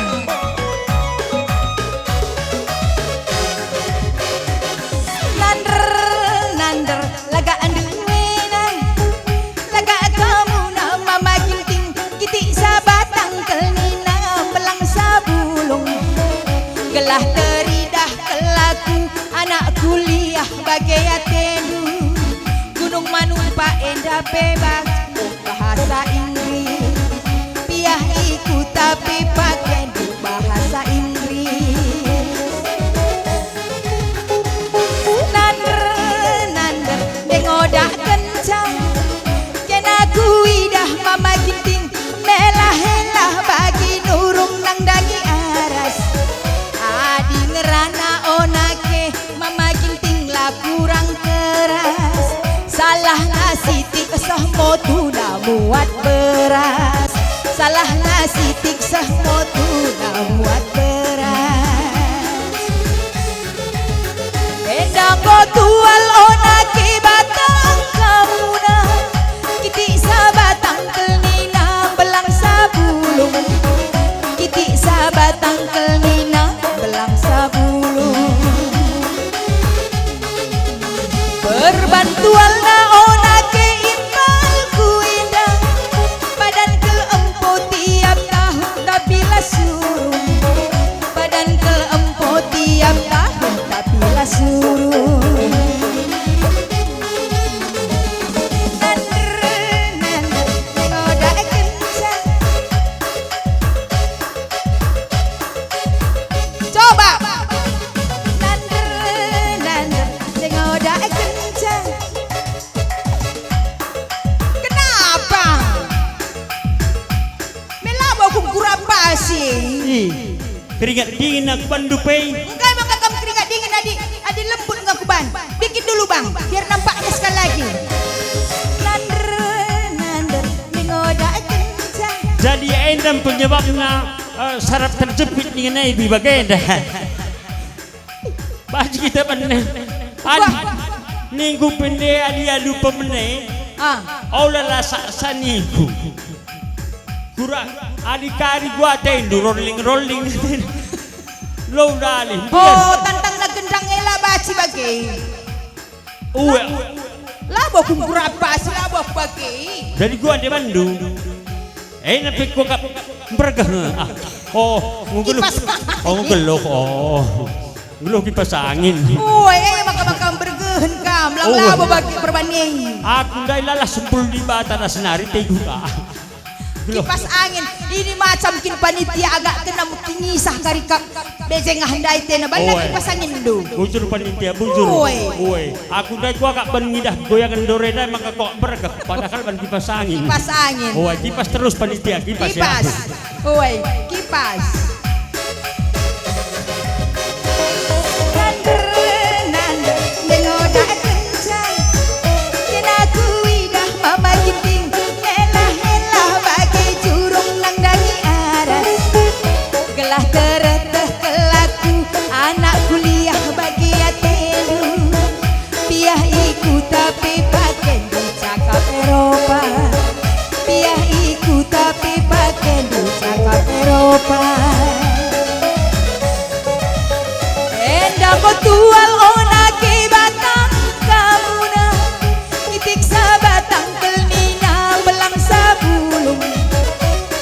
Pak enda pe bas bahasa Inggris. Piah ikut tapi paken bahasa Inggris. Nander, nander, dengoda kenca. Kena kuidah Mama Ginting, melah-elah bagi nurung nandangi aras. Adi ngerana ona ke, Mama Ginting la kurang keras. Salahna sitik seh motuna muat beras. Salahna sitik seh motuna muat beras. Enda enggo tual ona ke batang kamuna. Kitik sabatang kel nina belang sabulung. Kitik sabatang kel nina belang sabulung. Perbantualna ona ke impalku enda. Padan kel empo tiap tahun tapi la surung. Padan kel empo tiap tahun tapi la surung. Nander, nander, ngoda kenca. Coba. Nander, nander, ngoda kenca. Kenapa? Melabo kum kurapasi. Ih, keringat dingin aku bandu pe. Engkai maka kam keringat dingin adi, adi lembut nge aku ban. Bikin dulu, Bang, biar nampaknya sekali lagi. Nander, nander, mengoda kenca. Jadi enda penyebabna, eh, saraf terjepit ningen ibi bagenda. Bagi kita pene. Adi, ningku pende adi alu pemene. Ah. Aula la saksa ningku. Kurang, adi kari gua atendu rolling-rolling. Lo dalih. Oh, tantangna gendang ela baci bage. Ue. Labo kum kurapasi, labo aku bage. Jadi gua ade bandu. Eh, napi gua kap mbergeh, ah. Oh, nggeluh. Kipas angin. Oh, nggeluh. Oh. Nggeluh kipas angin. Ue, eh, maka-maka mbergehen kam, lang. Oh. Labo bage perbanin. Aku ndai lalah sempul Dibata ras nari tegu ka. Geluh. Kipas angin, ini macam kin panitia agak kena kingisah kari kap. Bejengah ndai tena, bana kipas angin ndu. Bujur panitia, bujur. Oi. Oi. Aku ndai kuakap ban ngidah goyangen dore ndai maka kok bergeh, padahal ban kipas angin. Kipas angin. Oi, kipas terus panitia, kipas ya. Kipas. Oi, kipas. Nander, nander, dengoda kenca. Kena kuidah Mama Ginting, elah-elah bage jurung nandangi aras. Gelah tereteh kelaku anak kuliah bagi atendu. Piah iku tapi pakendu cakap Eropa. Piah iku tapi pakendu cakap Eropa. Enda enggo tual ona ke batang kamuna. Kitik sabatang kel nina belang sabulung.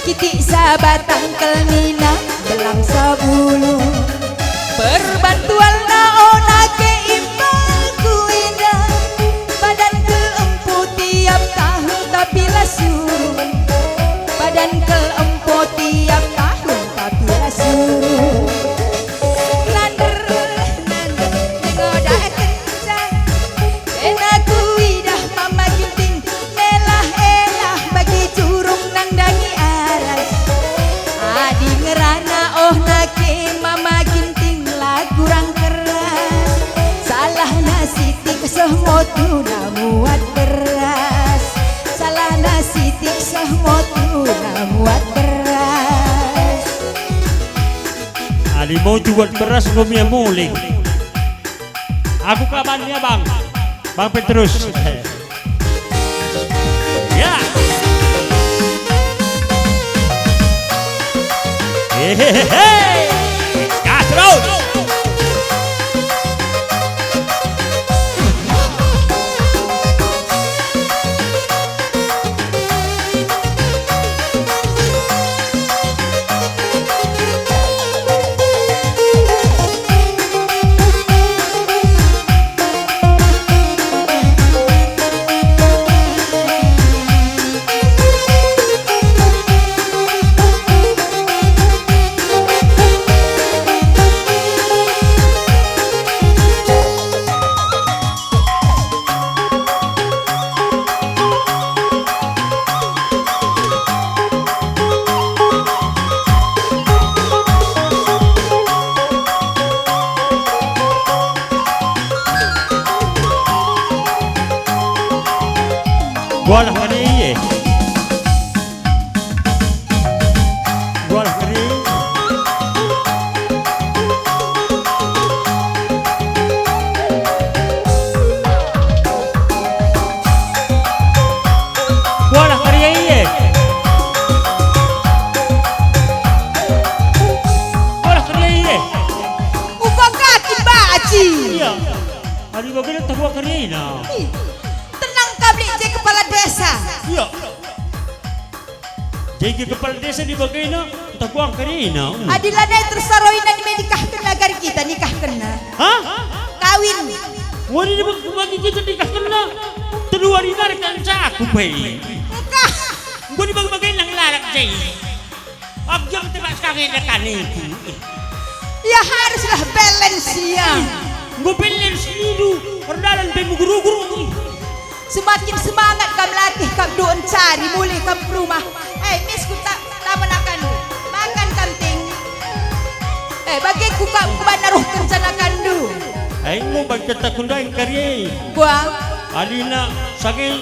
Kitik sabatang kel nina belang sabulung. Perbantualna ona ke impalku enda. Padan kel empo tiap tahun tapi la surung. Padan kel empo tiap tahun tapi la surung. Nander, nander, ngoda kenca. Kena kuidah Mama Ginting, melah-elah bagi jurung nandangi aras. Adi ngerana ona ke Mama Ginting la kurang keras. Salahna sitik seh motuna muat beras. Salahna sitik seh motuna muat beras. Adi moju buat beras enggo mia muling. Aku kabannya, Bang. Bang Petrus. Ya. Hehehe. Gas terus. Gualah kari e. Gualah kari. Gualah kari e. Gualah kari e. Uga kaki baci. Iya. Adi bagenda tah gua kari ena. Ih, tenang kam lit je kepala desa. Iya. Jadi kepala desa di bagena, ntah kuang kerina. Adi lanai tersaroina di me nikahkenna gari kita nikahkenna. Hah? Kawin. Wari di bag-, bagi kita nikahkenna. Telu hari nari kan aku pe. Engkah. Enggo di bagi-bagi nang lalap jai. Aku jam tebak sekarang ada kaniku. Ya haruslah balance ya. Enggo balance nidu, erdalan pe mugur-ugur. Semakin semangat kam latih kam do encari mulih kam ke rumah. Eh, mis ku ta-, tamen akanndu. Makan kam ting. Eh, bage ku kam kuban naruh kerja akanndu. Ai enggo bage kata kundai kari e. Gua. Alina sage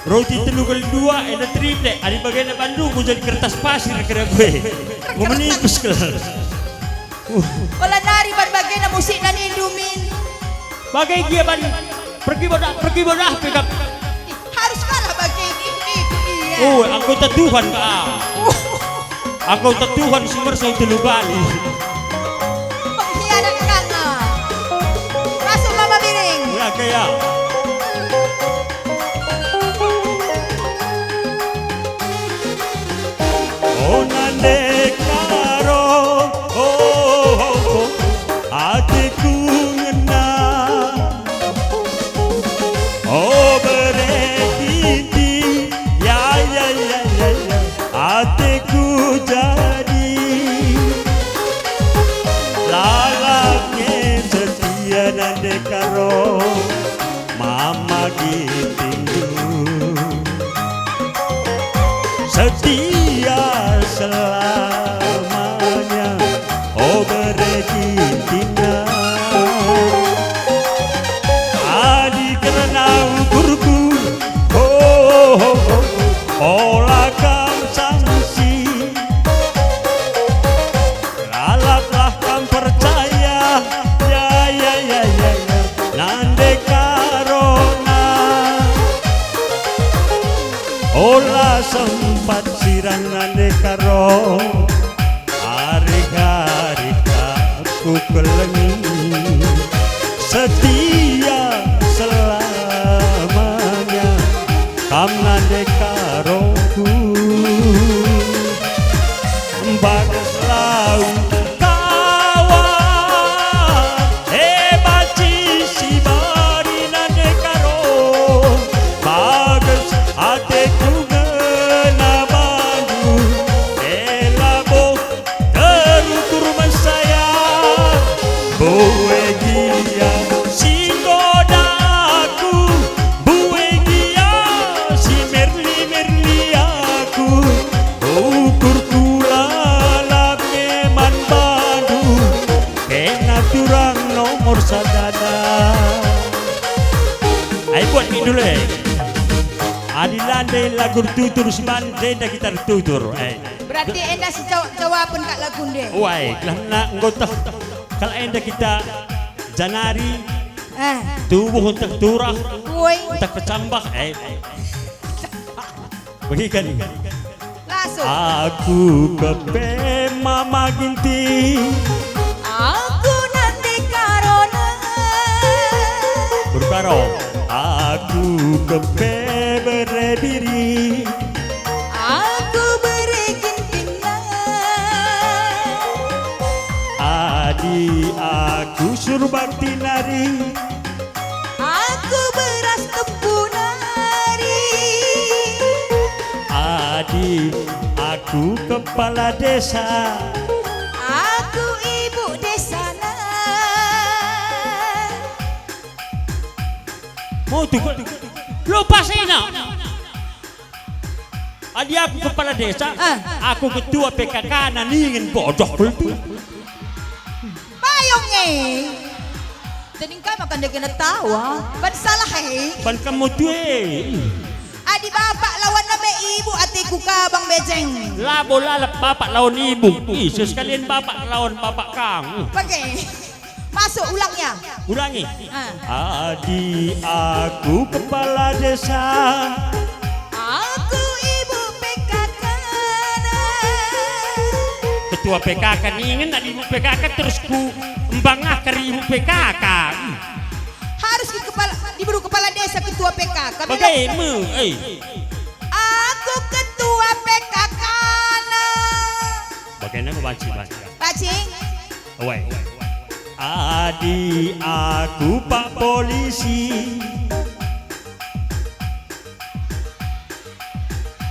roti telu kali dua, enda triplek. Adi bagena bandu ku jadi kertas pasir kira gue. Enggo menikus kal. Ola nari ban bagena musikna nindu min. Bage gia ban pergi bodah, pergi bodah pe kap. Ih, harus kalah bage ini, ini, ini, ya. Oh, anggota Tuhan ka. Uh. Anggota Tuhan si mersau telu kali. Pengkhianat kanga. Masuk Mama Biring. Ya, kayak. Oh, nande karo, oh, oh, oh, ateku ngena. Oh, bere Kintin, ya, ya, ya, ya, ya, ateku jadi. Lalap nge setia nande karo. Mama Gintindu setia selamanya, o bere Gintinna. Adi kerna ukurku, oh, oh, oh, ola kam sangsi. Lalaplah kam percaya, ya, ya, ya, ya, ya, nande karona. Ola sempat siran nande karo, hari-hari tak kukelengi. Setia selamanya kam nande karoku. Bagas lau kawan, e banci si bari nande karo. Bagas ateku ngena bandu, e labo terukur mesaya. Bue gia si enggo daku, bue gia si merli-merli aku. Ukurku lalap nge man bandu, kena turang nomor sadana. Ai buat mi dulu, eh. Adi la nde lagu ertutur si man, ndai enda kita ertutur, eh. Berarti enda si jaw-, jawaben kak lagu nde. Wai, lah na enggo teh. Kal enda kita janari, eh, tubuh ntah turah, woi, ntah pecambah, eh. Begiken. Langsung. Aku kepe Mama Ginting. Aku nande karona. Berkaro. Aku kepe bere Biring. Aku bere Gintingna. Adi aku Surbakti nari. Aku beras tempu nari. Adi aku kepala desa. Aku ibu desana. Mau tuh, lupa sena. Adi aku kepala desa, ah, aku ketua P K K na ningen bodoh kultur. Payung e. Jadi engkai maka ndai kena tawa? Ban salah e. Ban kamu tue. Ku ka, Bang Bejeng. Labo lalap bapak lawan ibu. Ih, sekalian bapak lawan bapak kang. Bage. Masuk, ulangnya. Ulangi. Ah. Adi aku kepala desa. Aku ibu P K K-na. Ketua P K K ningen adi ibu P K K terus ku embang akar ibu P K K. Harus di kepala, diberu kepala desa ketua P K K. Bage me, eh. Aku ketua P K K-na. Bagaimana banci, banci? Banci. Awai. Adi aku pak polisi.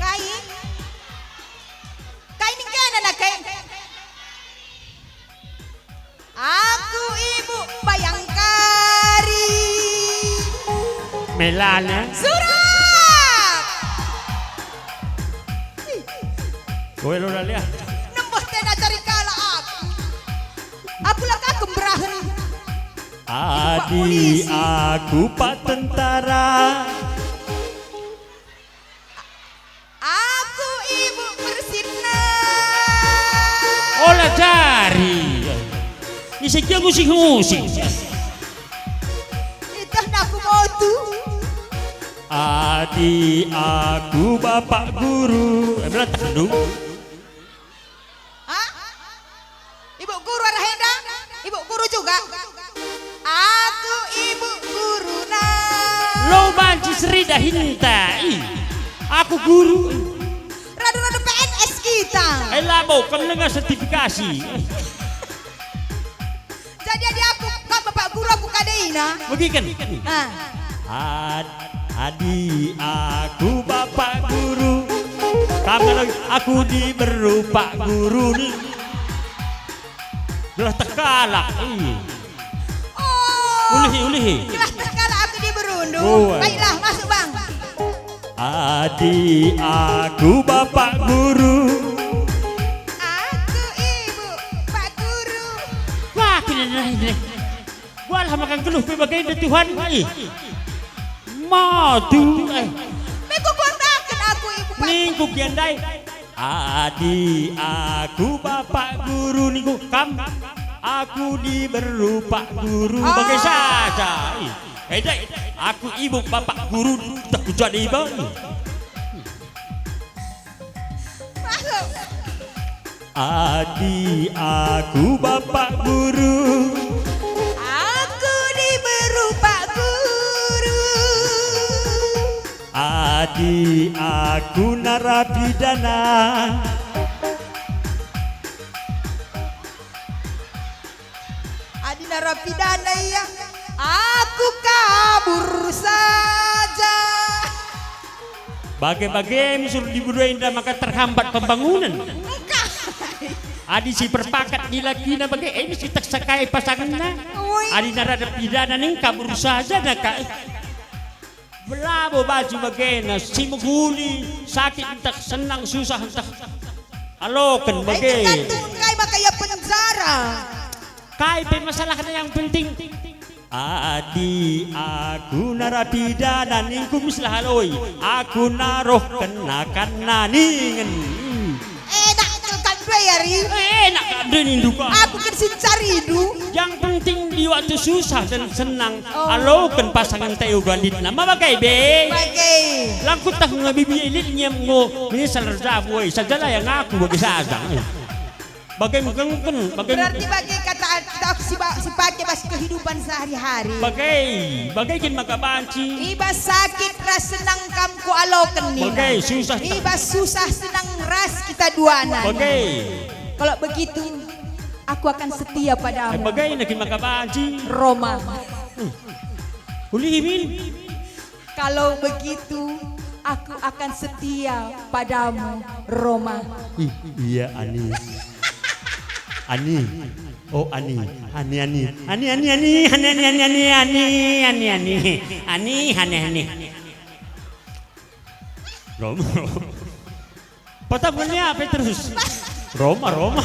Kai? Kai ning kena na kai? Aku ibu Bayangkari. Melana. Surat. Kowe lo liah. Nembeh tena cari kalak aku. Aku la ka kemberahen. Adi aku pak tentara. Aku ibu persinna. Ola jari. Ise gia ngusik-ngusik. Itah aku motu. Adi aku bapak guru. Eh, belah tak dulu. Hah? Ibu guru arah enda? Ibu guru juga? Aku ibu guruna. Lo banci serida hinta. Ih, aku guru. Radu-radu P N S kita. Eh, labo, kam dengar sertifikasi. Jadi adi aku, kau bapak guru, aku kadena. Begiken. Ah. Ad-, adi aku bapak guru, kam ngaloi aku diberu pak guru ni. Gelah tekalak. Ih. Oh. Ulihi, ulihi. Gelah tekalak aku diberundu. Oh, eh. Baiklah, masuk, Bang. Adi aku bapak guru. Aku ibu pak guru. Wah, kena, kena, kena. Buatlah makan geluh pe bagenda Tuhan. Ih. Madu, eh. Meko kuataken aku ibu pak. Ningku gia ndai. Adi aku bapak guru ningku kam. Aku diberu pak guru. Ah. Bage saja. Ih. Eh, dai, aku ibu bapak guru tak kujadi bang. Masuk. Adi aku bapak guru. Aku diberu pak guru. Adi aku narapidana. Adi narapidana ia, aku kabur saja. Bage-bage mi suruh diberu enda maka terhambat pembangunan. Engkai. Adi si perpakat dilakina bage, eh, mesti tersakai pasanganna. Ui. Adi narapidana ning kabur saja na ka. Labo banci bagena, si mehuli, sakit ntah senang, susah ntah aloken bage. Tergantung engkai maka ia penjara. Kai pe masalahna yang penting. Adi aku narapidana ningku mislah aloi, aku naroh kena-kena ningen. Enak kal kam ndai ari. Eh, enak kal ndai nindu ka. Aku kin si ncarindu. Yang penting di waktu susah dan senang, oh, aloken pasangan teu ganditna. Ma bage be. Bage. Langkut tah nge bibi elit nge ngo, menyesal erjabu, eh, sajalah yang aku bage saja. Bage mengkengken, bage. Berarti bage kata kita si ba-, si pake bas kehidupan sehari-hari. Bage, bage kin maka banci. Ibas sakit ras senang kam kualoken nina. Bage, susah. Ibas susah senang ras kita duana. Bage. Kalau begitu, aku akan setia padamu. Eh, bage naki maka banci. Roma. Hmm. Ulihi min. Kalau begitu, aku akan setia padamu, Roma. Ih, iya, Ani. Ani. Oh, Ani. Ani, Ani. Ani, Ani, Ani. Ani, Ani, Ani. Ani, Ani, Ani. Ani, Ani, Ani. Roma. Patah punya apa terus? Roma, Roma.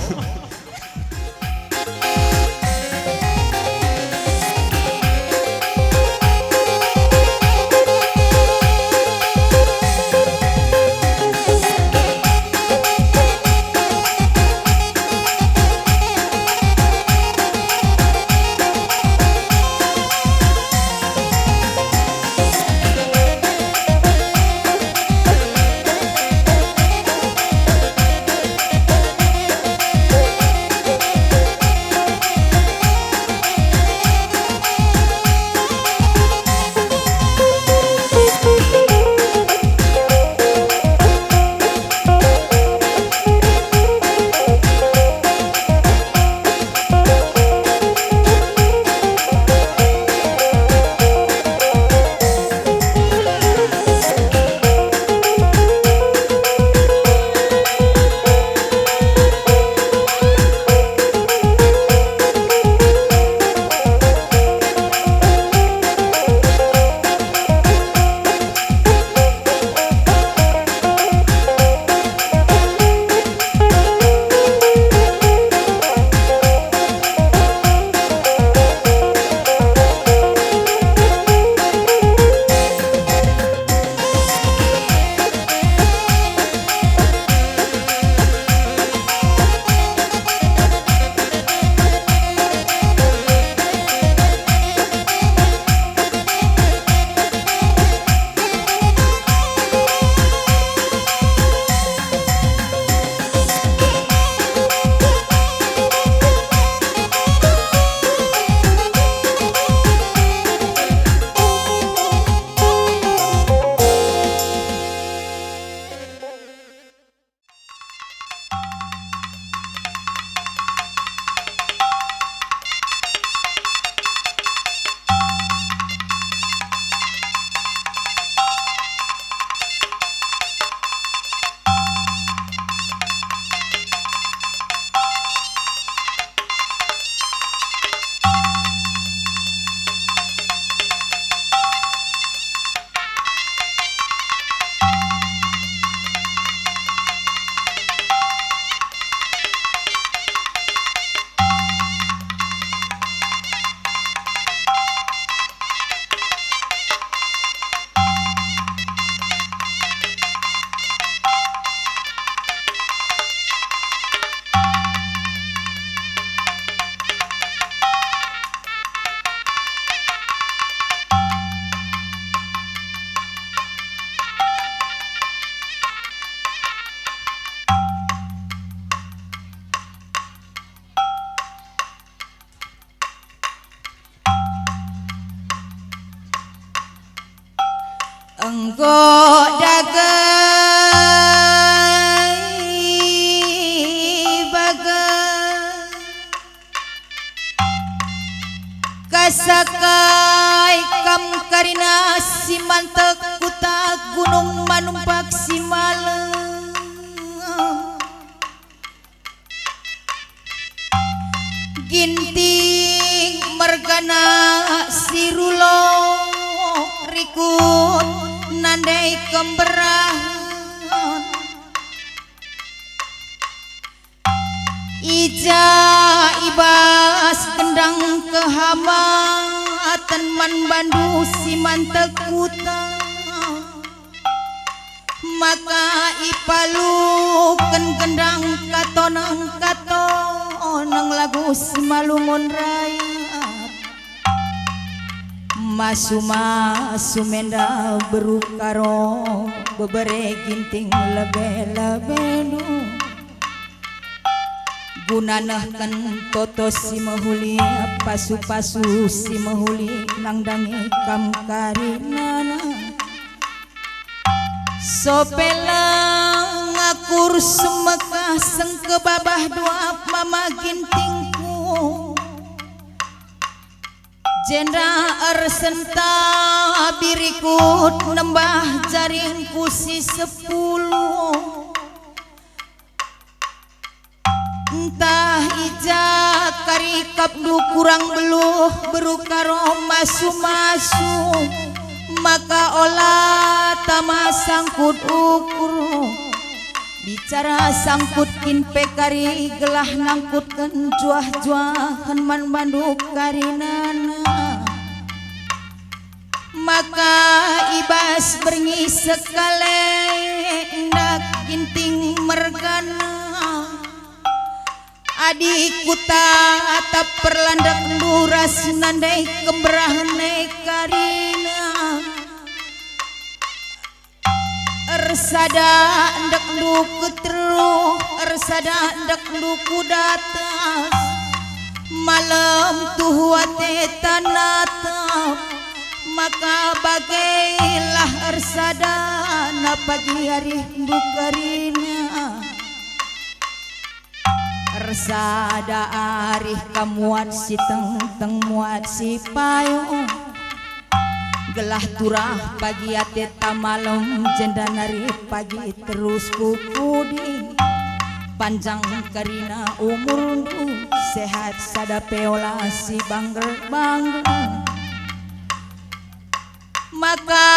Kok dage bage kasakai kam karina si mantek kuta gunung manumpak si malem. Ginting mergana si rulo rikut nandai kemberahen. I ja i bas gendang kehamaten man bandu si mantek kuta. Maka ipaluken gendang katonang-katonang lagu si malungun rayat. Masu-masu menda beru karo bebere Ginting lebe-lebendu. Guna nehken toto si mehuli, pasu-pasu si mehuli, nandangi kam karinana. Sopela ngakur semekah sengkebabah duap mama Gintingku. Jenda ersentabi rikut nembah jaringku si sepuluh. Ntah i ja kari ikapndu kurang beluh beru karo masu-masu, maka ola tama sangkut ukur. Bicara sangkut kin pe kari gelah nangkutken juah-juahen man bandu karinana. Maka i bas berngi sekale ndak Ginting mergana. Adi kutatap perlandekndu ras nandai kemberahen e karina. Ersada ndekndu keteruh, ersada ndekndu ku datas. Malem tuhu ate tanatap, maka bagailah ersadana pagi arihndu kerina. Ersada arih kam muat si tengteng, muat si payo. Gelah turah pagi ateta malem, jenda nari pagi terus ku pudi. Panjang kerina umurndu, sehat sada pe ola si bangger-bangger. Maka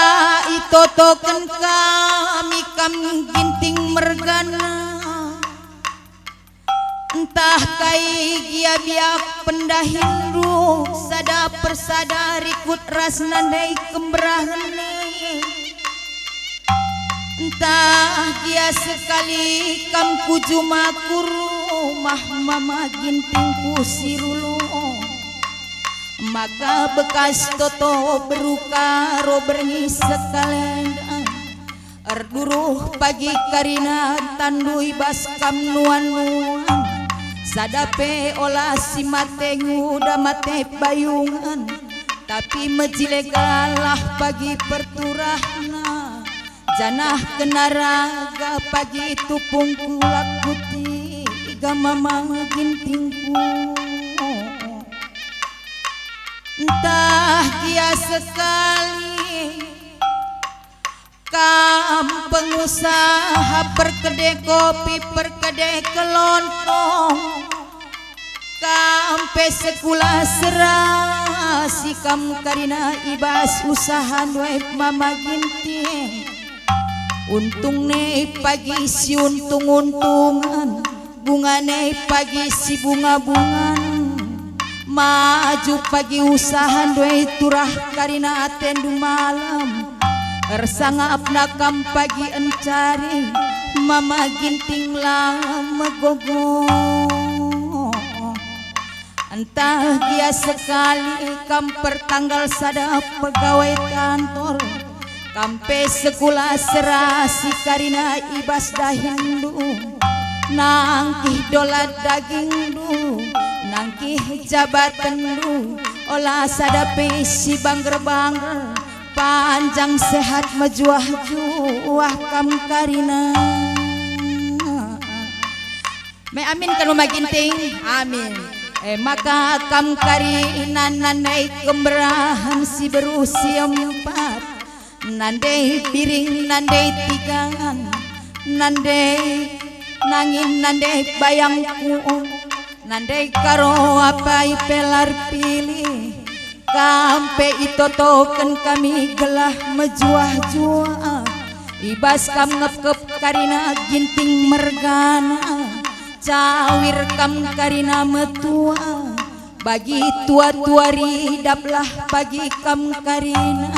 itotoken kami kam Ginting mergana. Ntah kai gia biak pendahinndu sada persada rikut ras nandai kemberahen e. Ntah gia sekali kam ku juma ku rumah mama Gintingku si rulo. Maka bekas toto beru karo berngi sekalenda. Erduruh pagi karina tandu i bas kam nuan-nuan, sada pe ola si mate nguda mate bayungan, tapi mejile galah pagi perturahna, janah kena raga pagi tupung kulak putih i gama mama Gintingku. Ntah gia sekali kam pengusaha perkede kopi, perkede kelontong, kam pe sekula serasi kam karina i bas usaha nduet mama Ginting. Untung ne pagi si untung-untungan, bungane pagi si bunga-bungan, maju pagi usaha nduet turah karina atendu malem. Ersangapna kam pagi encari, mama Ginting la megogo. Ntah gia sekali kam pertanggal sada pegawai kantor, kam pe sekula serasi karina i bas dahinndu, nangkih dolat dagingndu, nangkih jabatenndu, ola sada pe si bangger-bangger, Panjang sehat mejuah-juah kam karina. Me amin kal me Ginting? Amin. E maka kam karina nandai kemberahen si beru si empat, nandai piring, nandai tigan, nandai nangin, nandai bayangku, nandai karo apai pe la erpilih. Kam pe itotoken kami gelah mejuah-juah. I bas kam ngepkep karina Ginting mergana, cawir kam karina metua. Bagi tua-tua ridaplah pagi kam karina,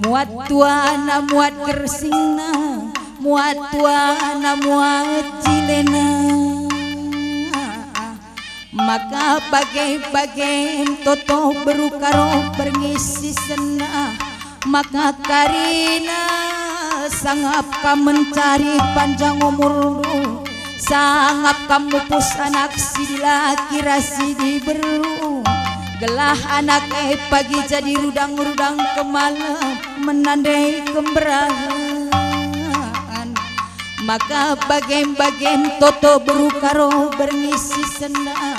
muat tuana, muat kersingna, muat tuana, muat jilena. Maka bage-bage toto beru karo berngi si sendah, maka karina sangap kam mencari panjang umurndu, sangap kam mupus anak si dilaki ras si diberu, gelah anak e pagi jadi rudang-rudang kemalem menandai kemberahen. Maka bagem-bagem toto beru karo berngi si sendah,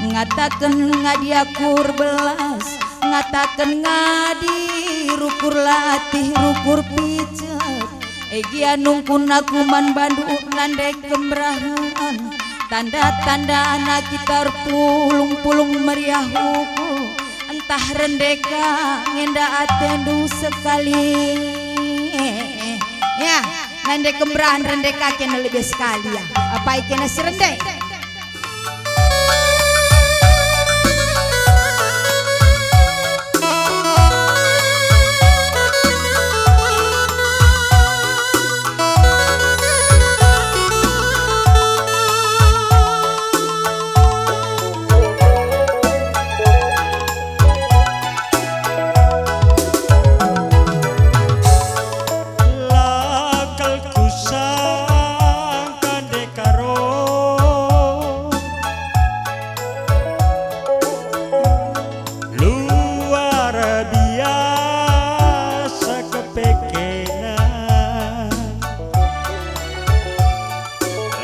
ngataken ngadi aku erbelas, ngataken ngadi rukur latih, rukur picet. E gia nungkun aku man bandu nandai kemberahen, tanda-tandana kita erpulung-pulung meriah ukur. Ntah rende ka ngenda atendu sekali. Ya, nande kemberahen rende ka kena lebih sekali ya. Apai kena si rende? La kal kusangka ndekah ro, luar biasa kepekena.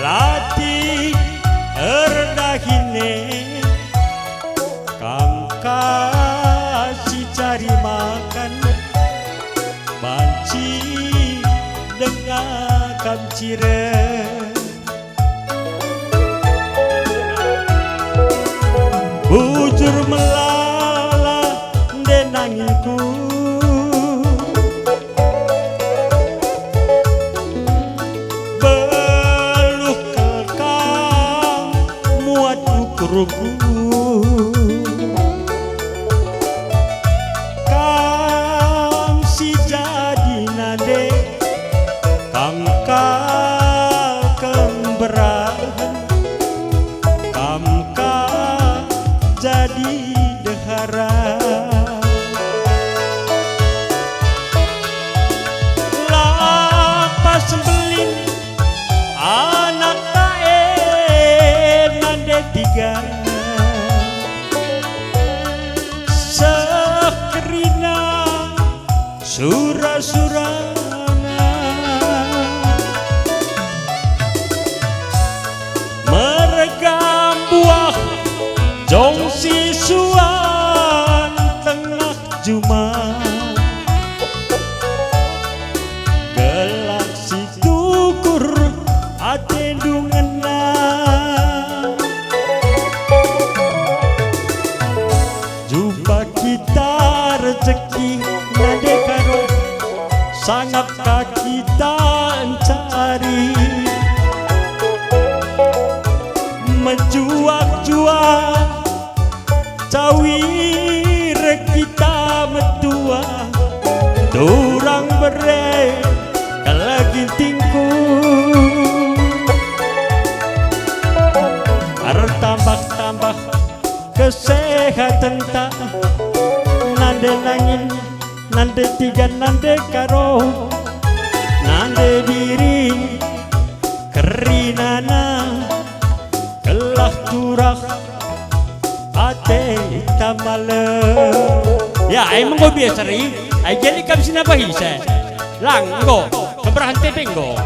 Latih erdahine, kam ka si cari makan, banci denga kam cireng. Bujur melala nde nangingku, beluh kal kam muat ukurku. Kam si jadi nande, kam ka kemberahen, kam ka jadi dehara. La pas mbelin anakta e nande tiga, seh kerina sura-surana. Mergam buah jong sisuan tengah juma, gelah si tukur atendu ngena. Jumpa kita rejeki nande karo, sangap ka kita ncari. Mejuah-juah cawir kita metua, turang bere kal Gintingku. Ertambah-tambah kesehatenta, nande nangin, nande tigan, nande karo, nande biring, kerinana, gelah turah ateta malem. Ya, ai menggo biasa ri. Ai gia lit kam si nambahi ise? Lang, enggo, kemberahen tempe enggo.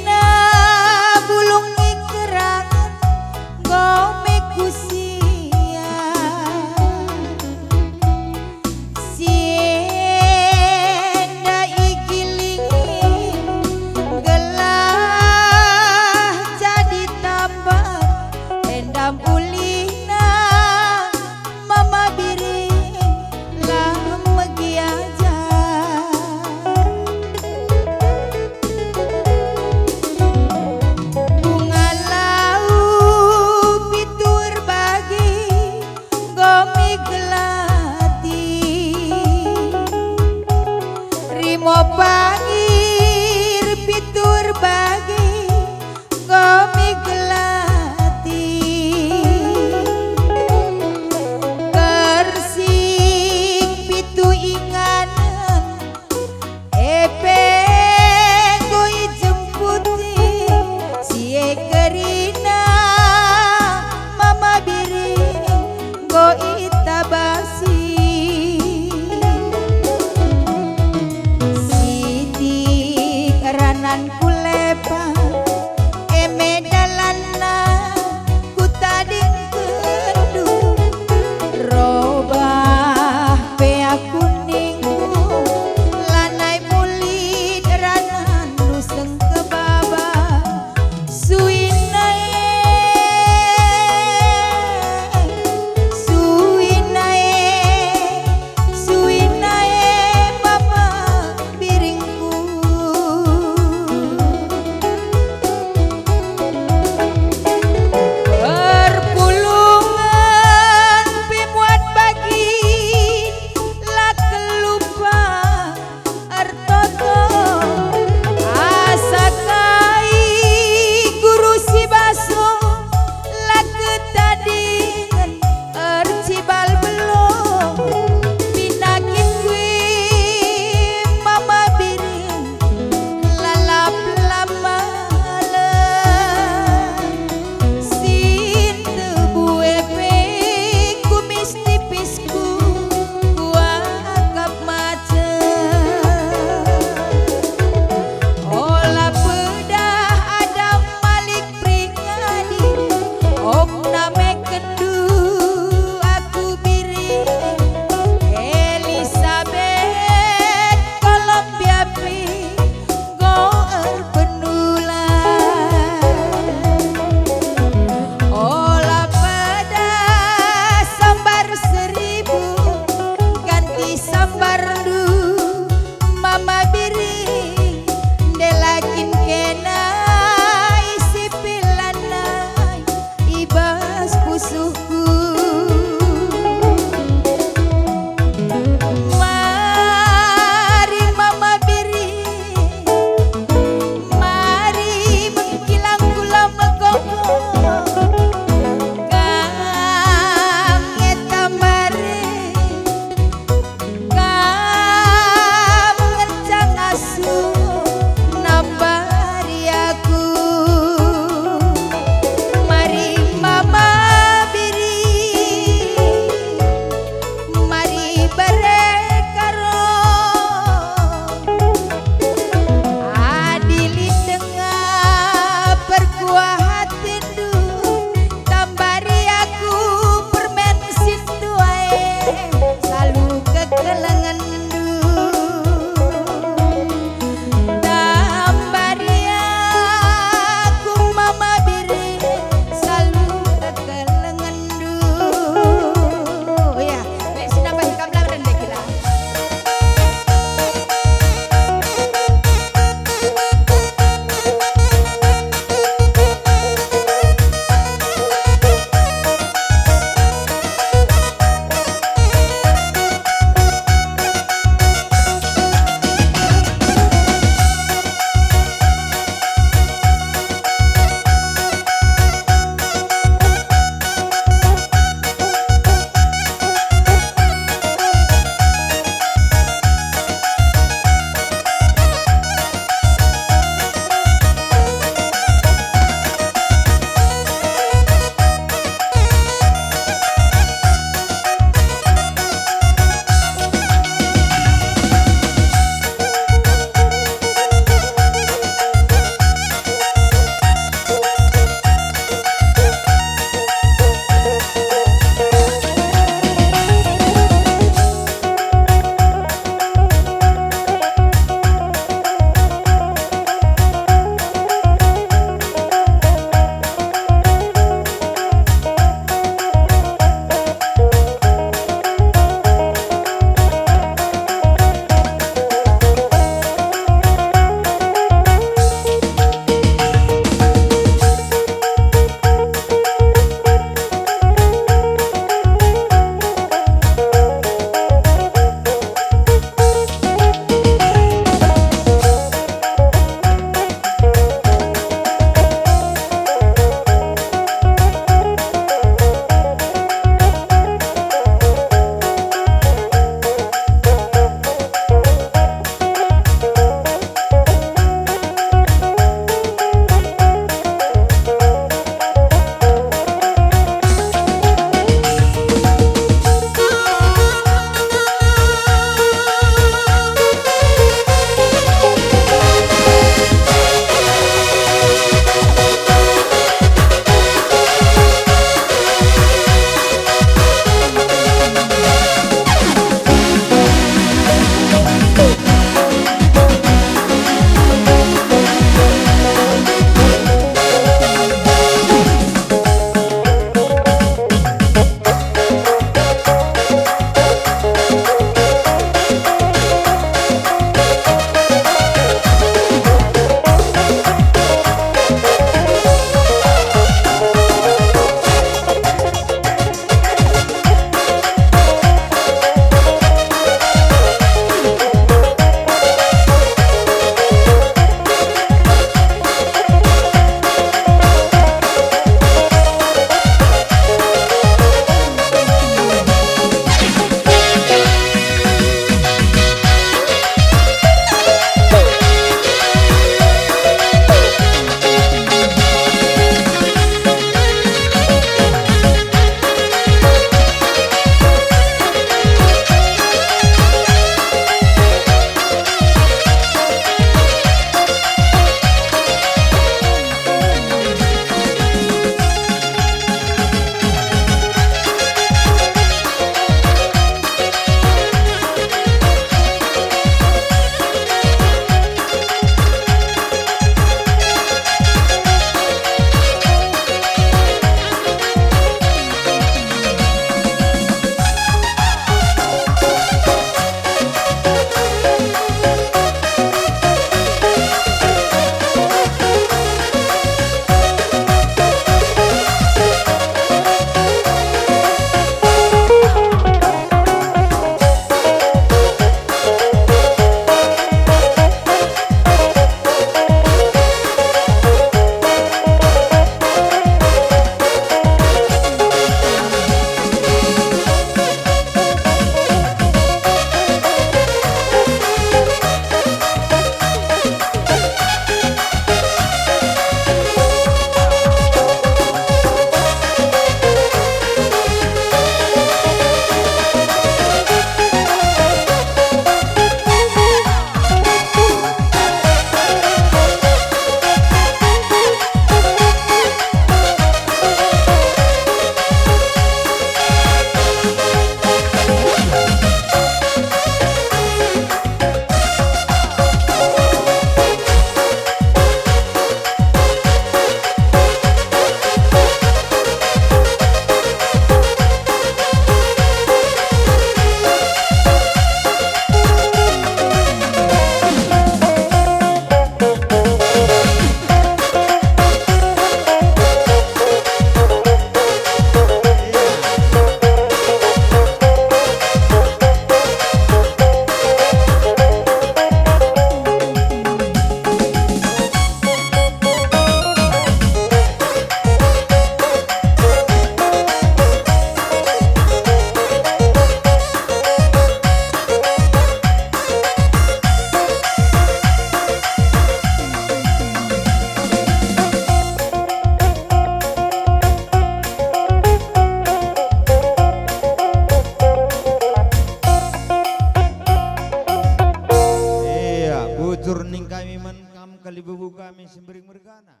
si mbering mergana.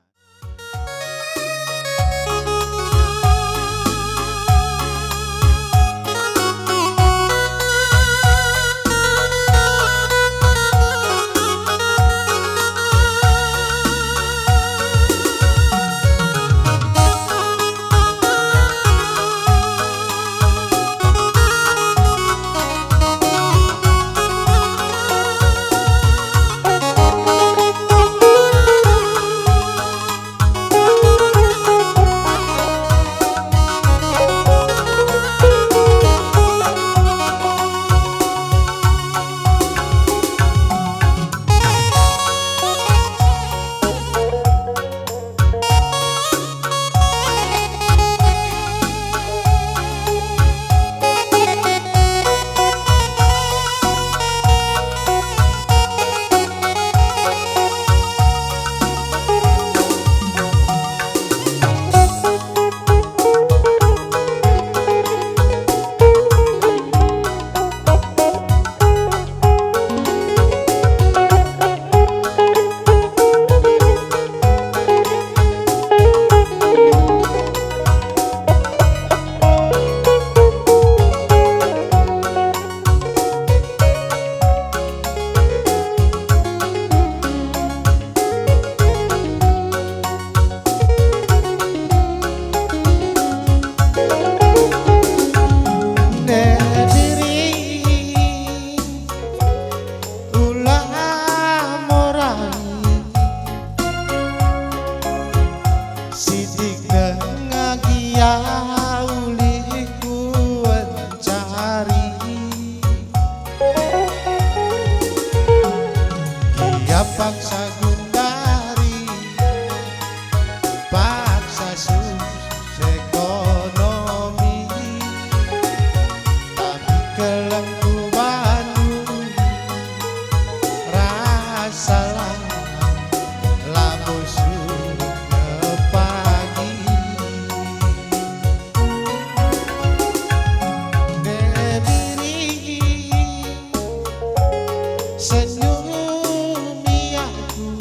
Ula morai, sitik denga gia ulih kuencari. Gia paksa gundari, paksa sus ekonomi, tapi keleng ku bandu, rasalah labo sukepagi. Debiri, senyumi aku,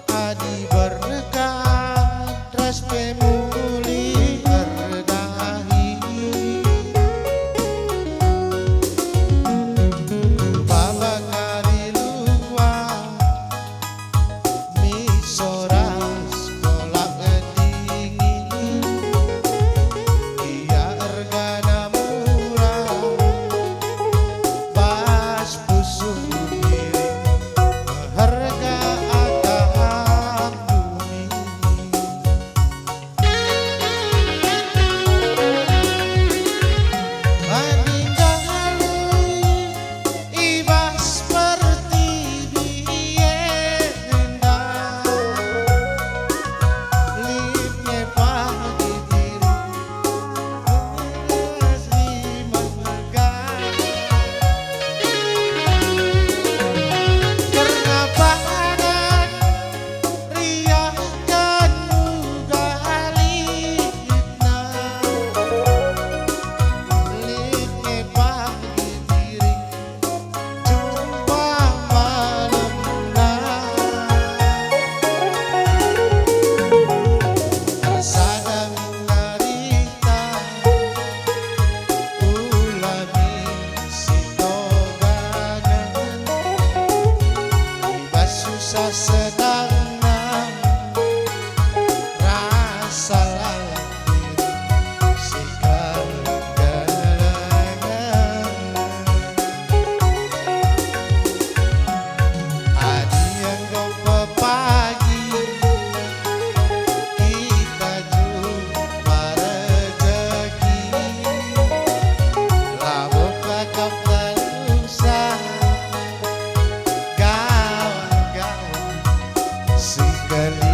adi berkat ras pe mulih erdahi. Baba kari luar, miso ras kolak dingin, gia ergana murah, bas pusuh diri, meherga ata dumi. Maninggal i bas pertibi enda, lit nge pagi diri, meherga si meherga. Kerna pangan riahken uga litna, lit nge pagi diri jumpa malemna. Ersada min arita, ula min sitoganen, i bas susah senangna, rasa lalap diri si kegelengen. Adi enggo pepagi kita jumpa rejeki, labo ka kap dalusa, gawan-gawan si kegelengen.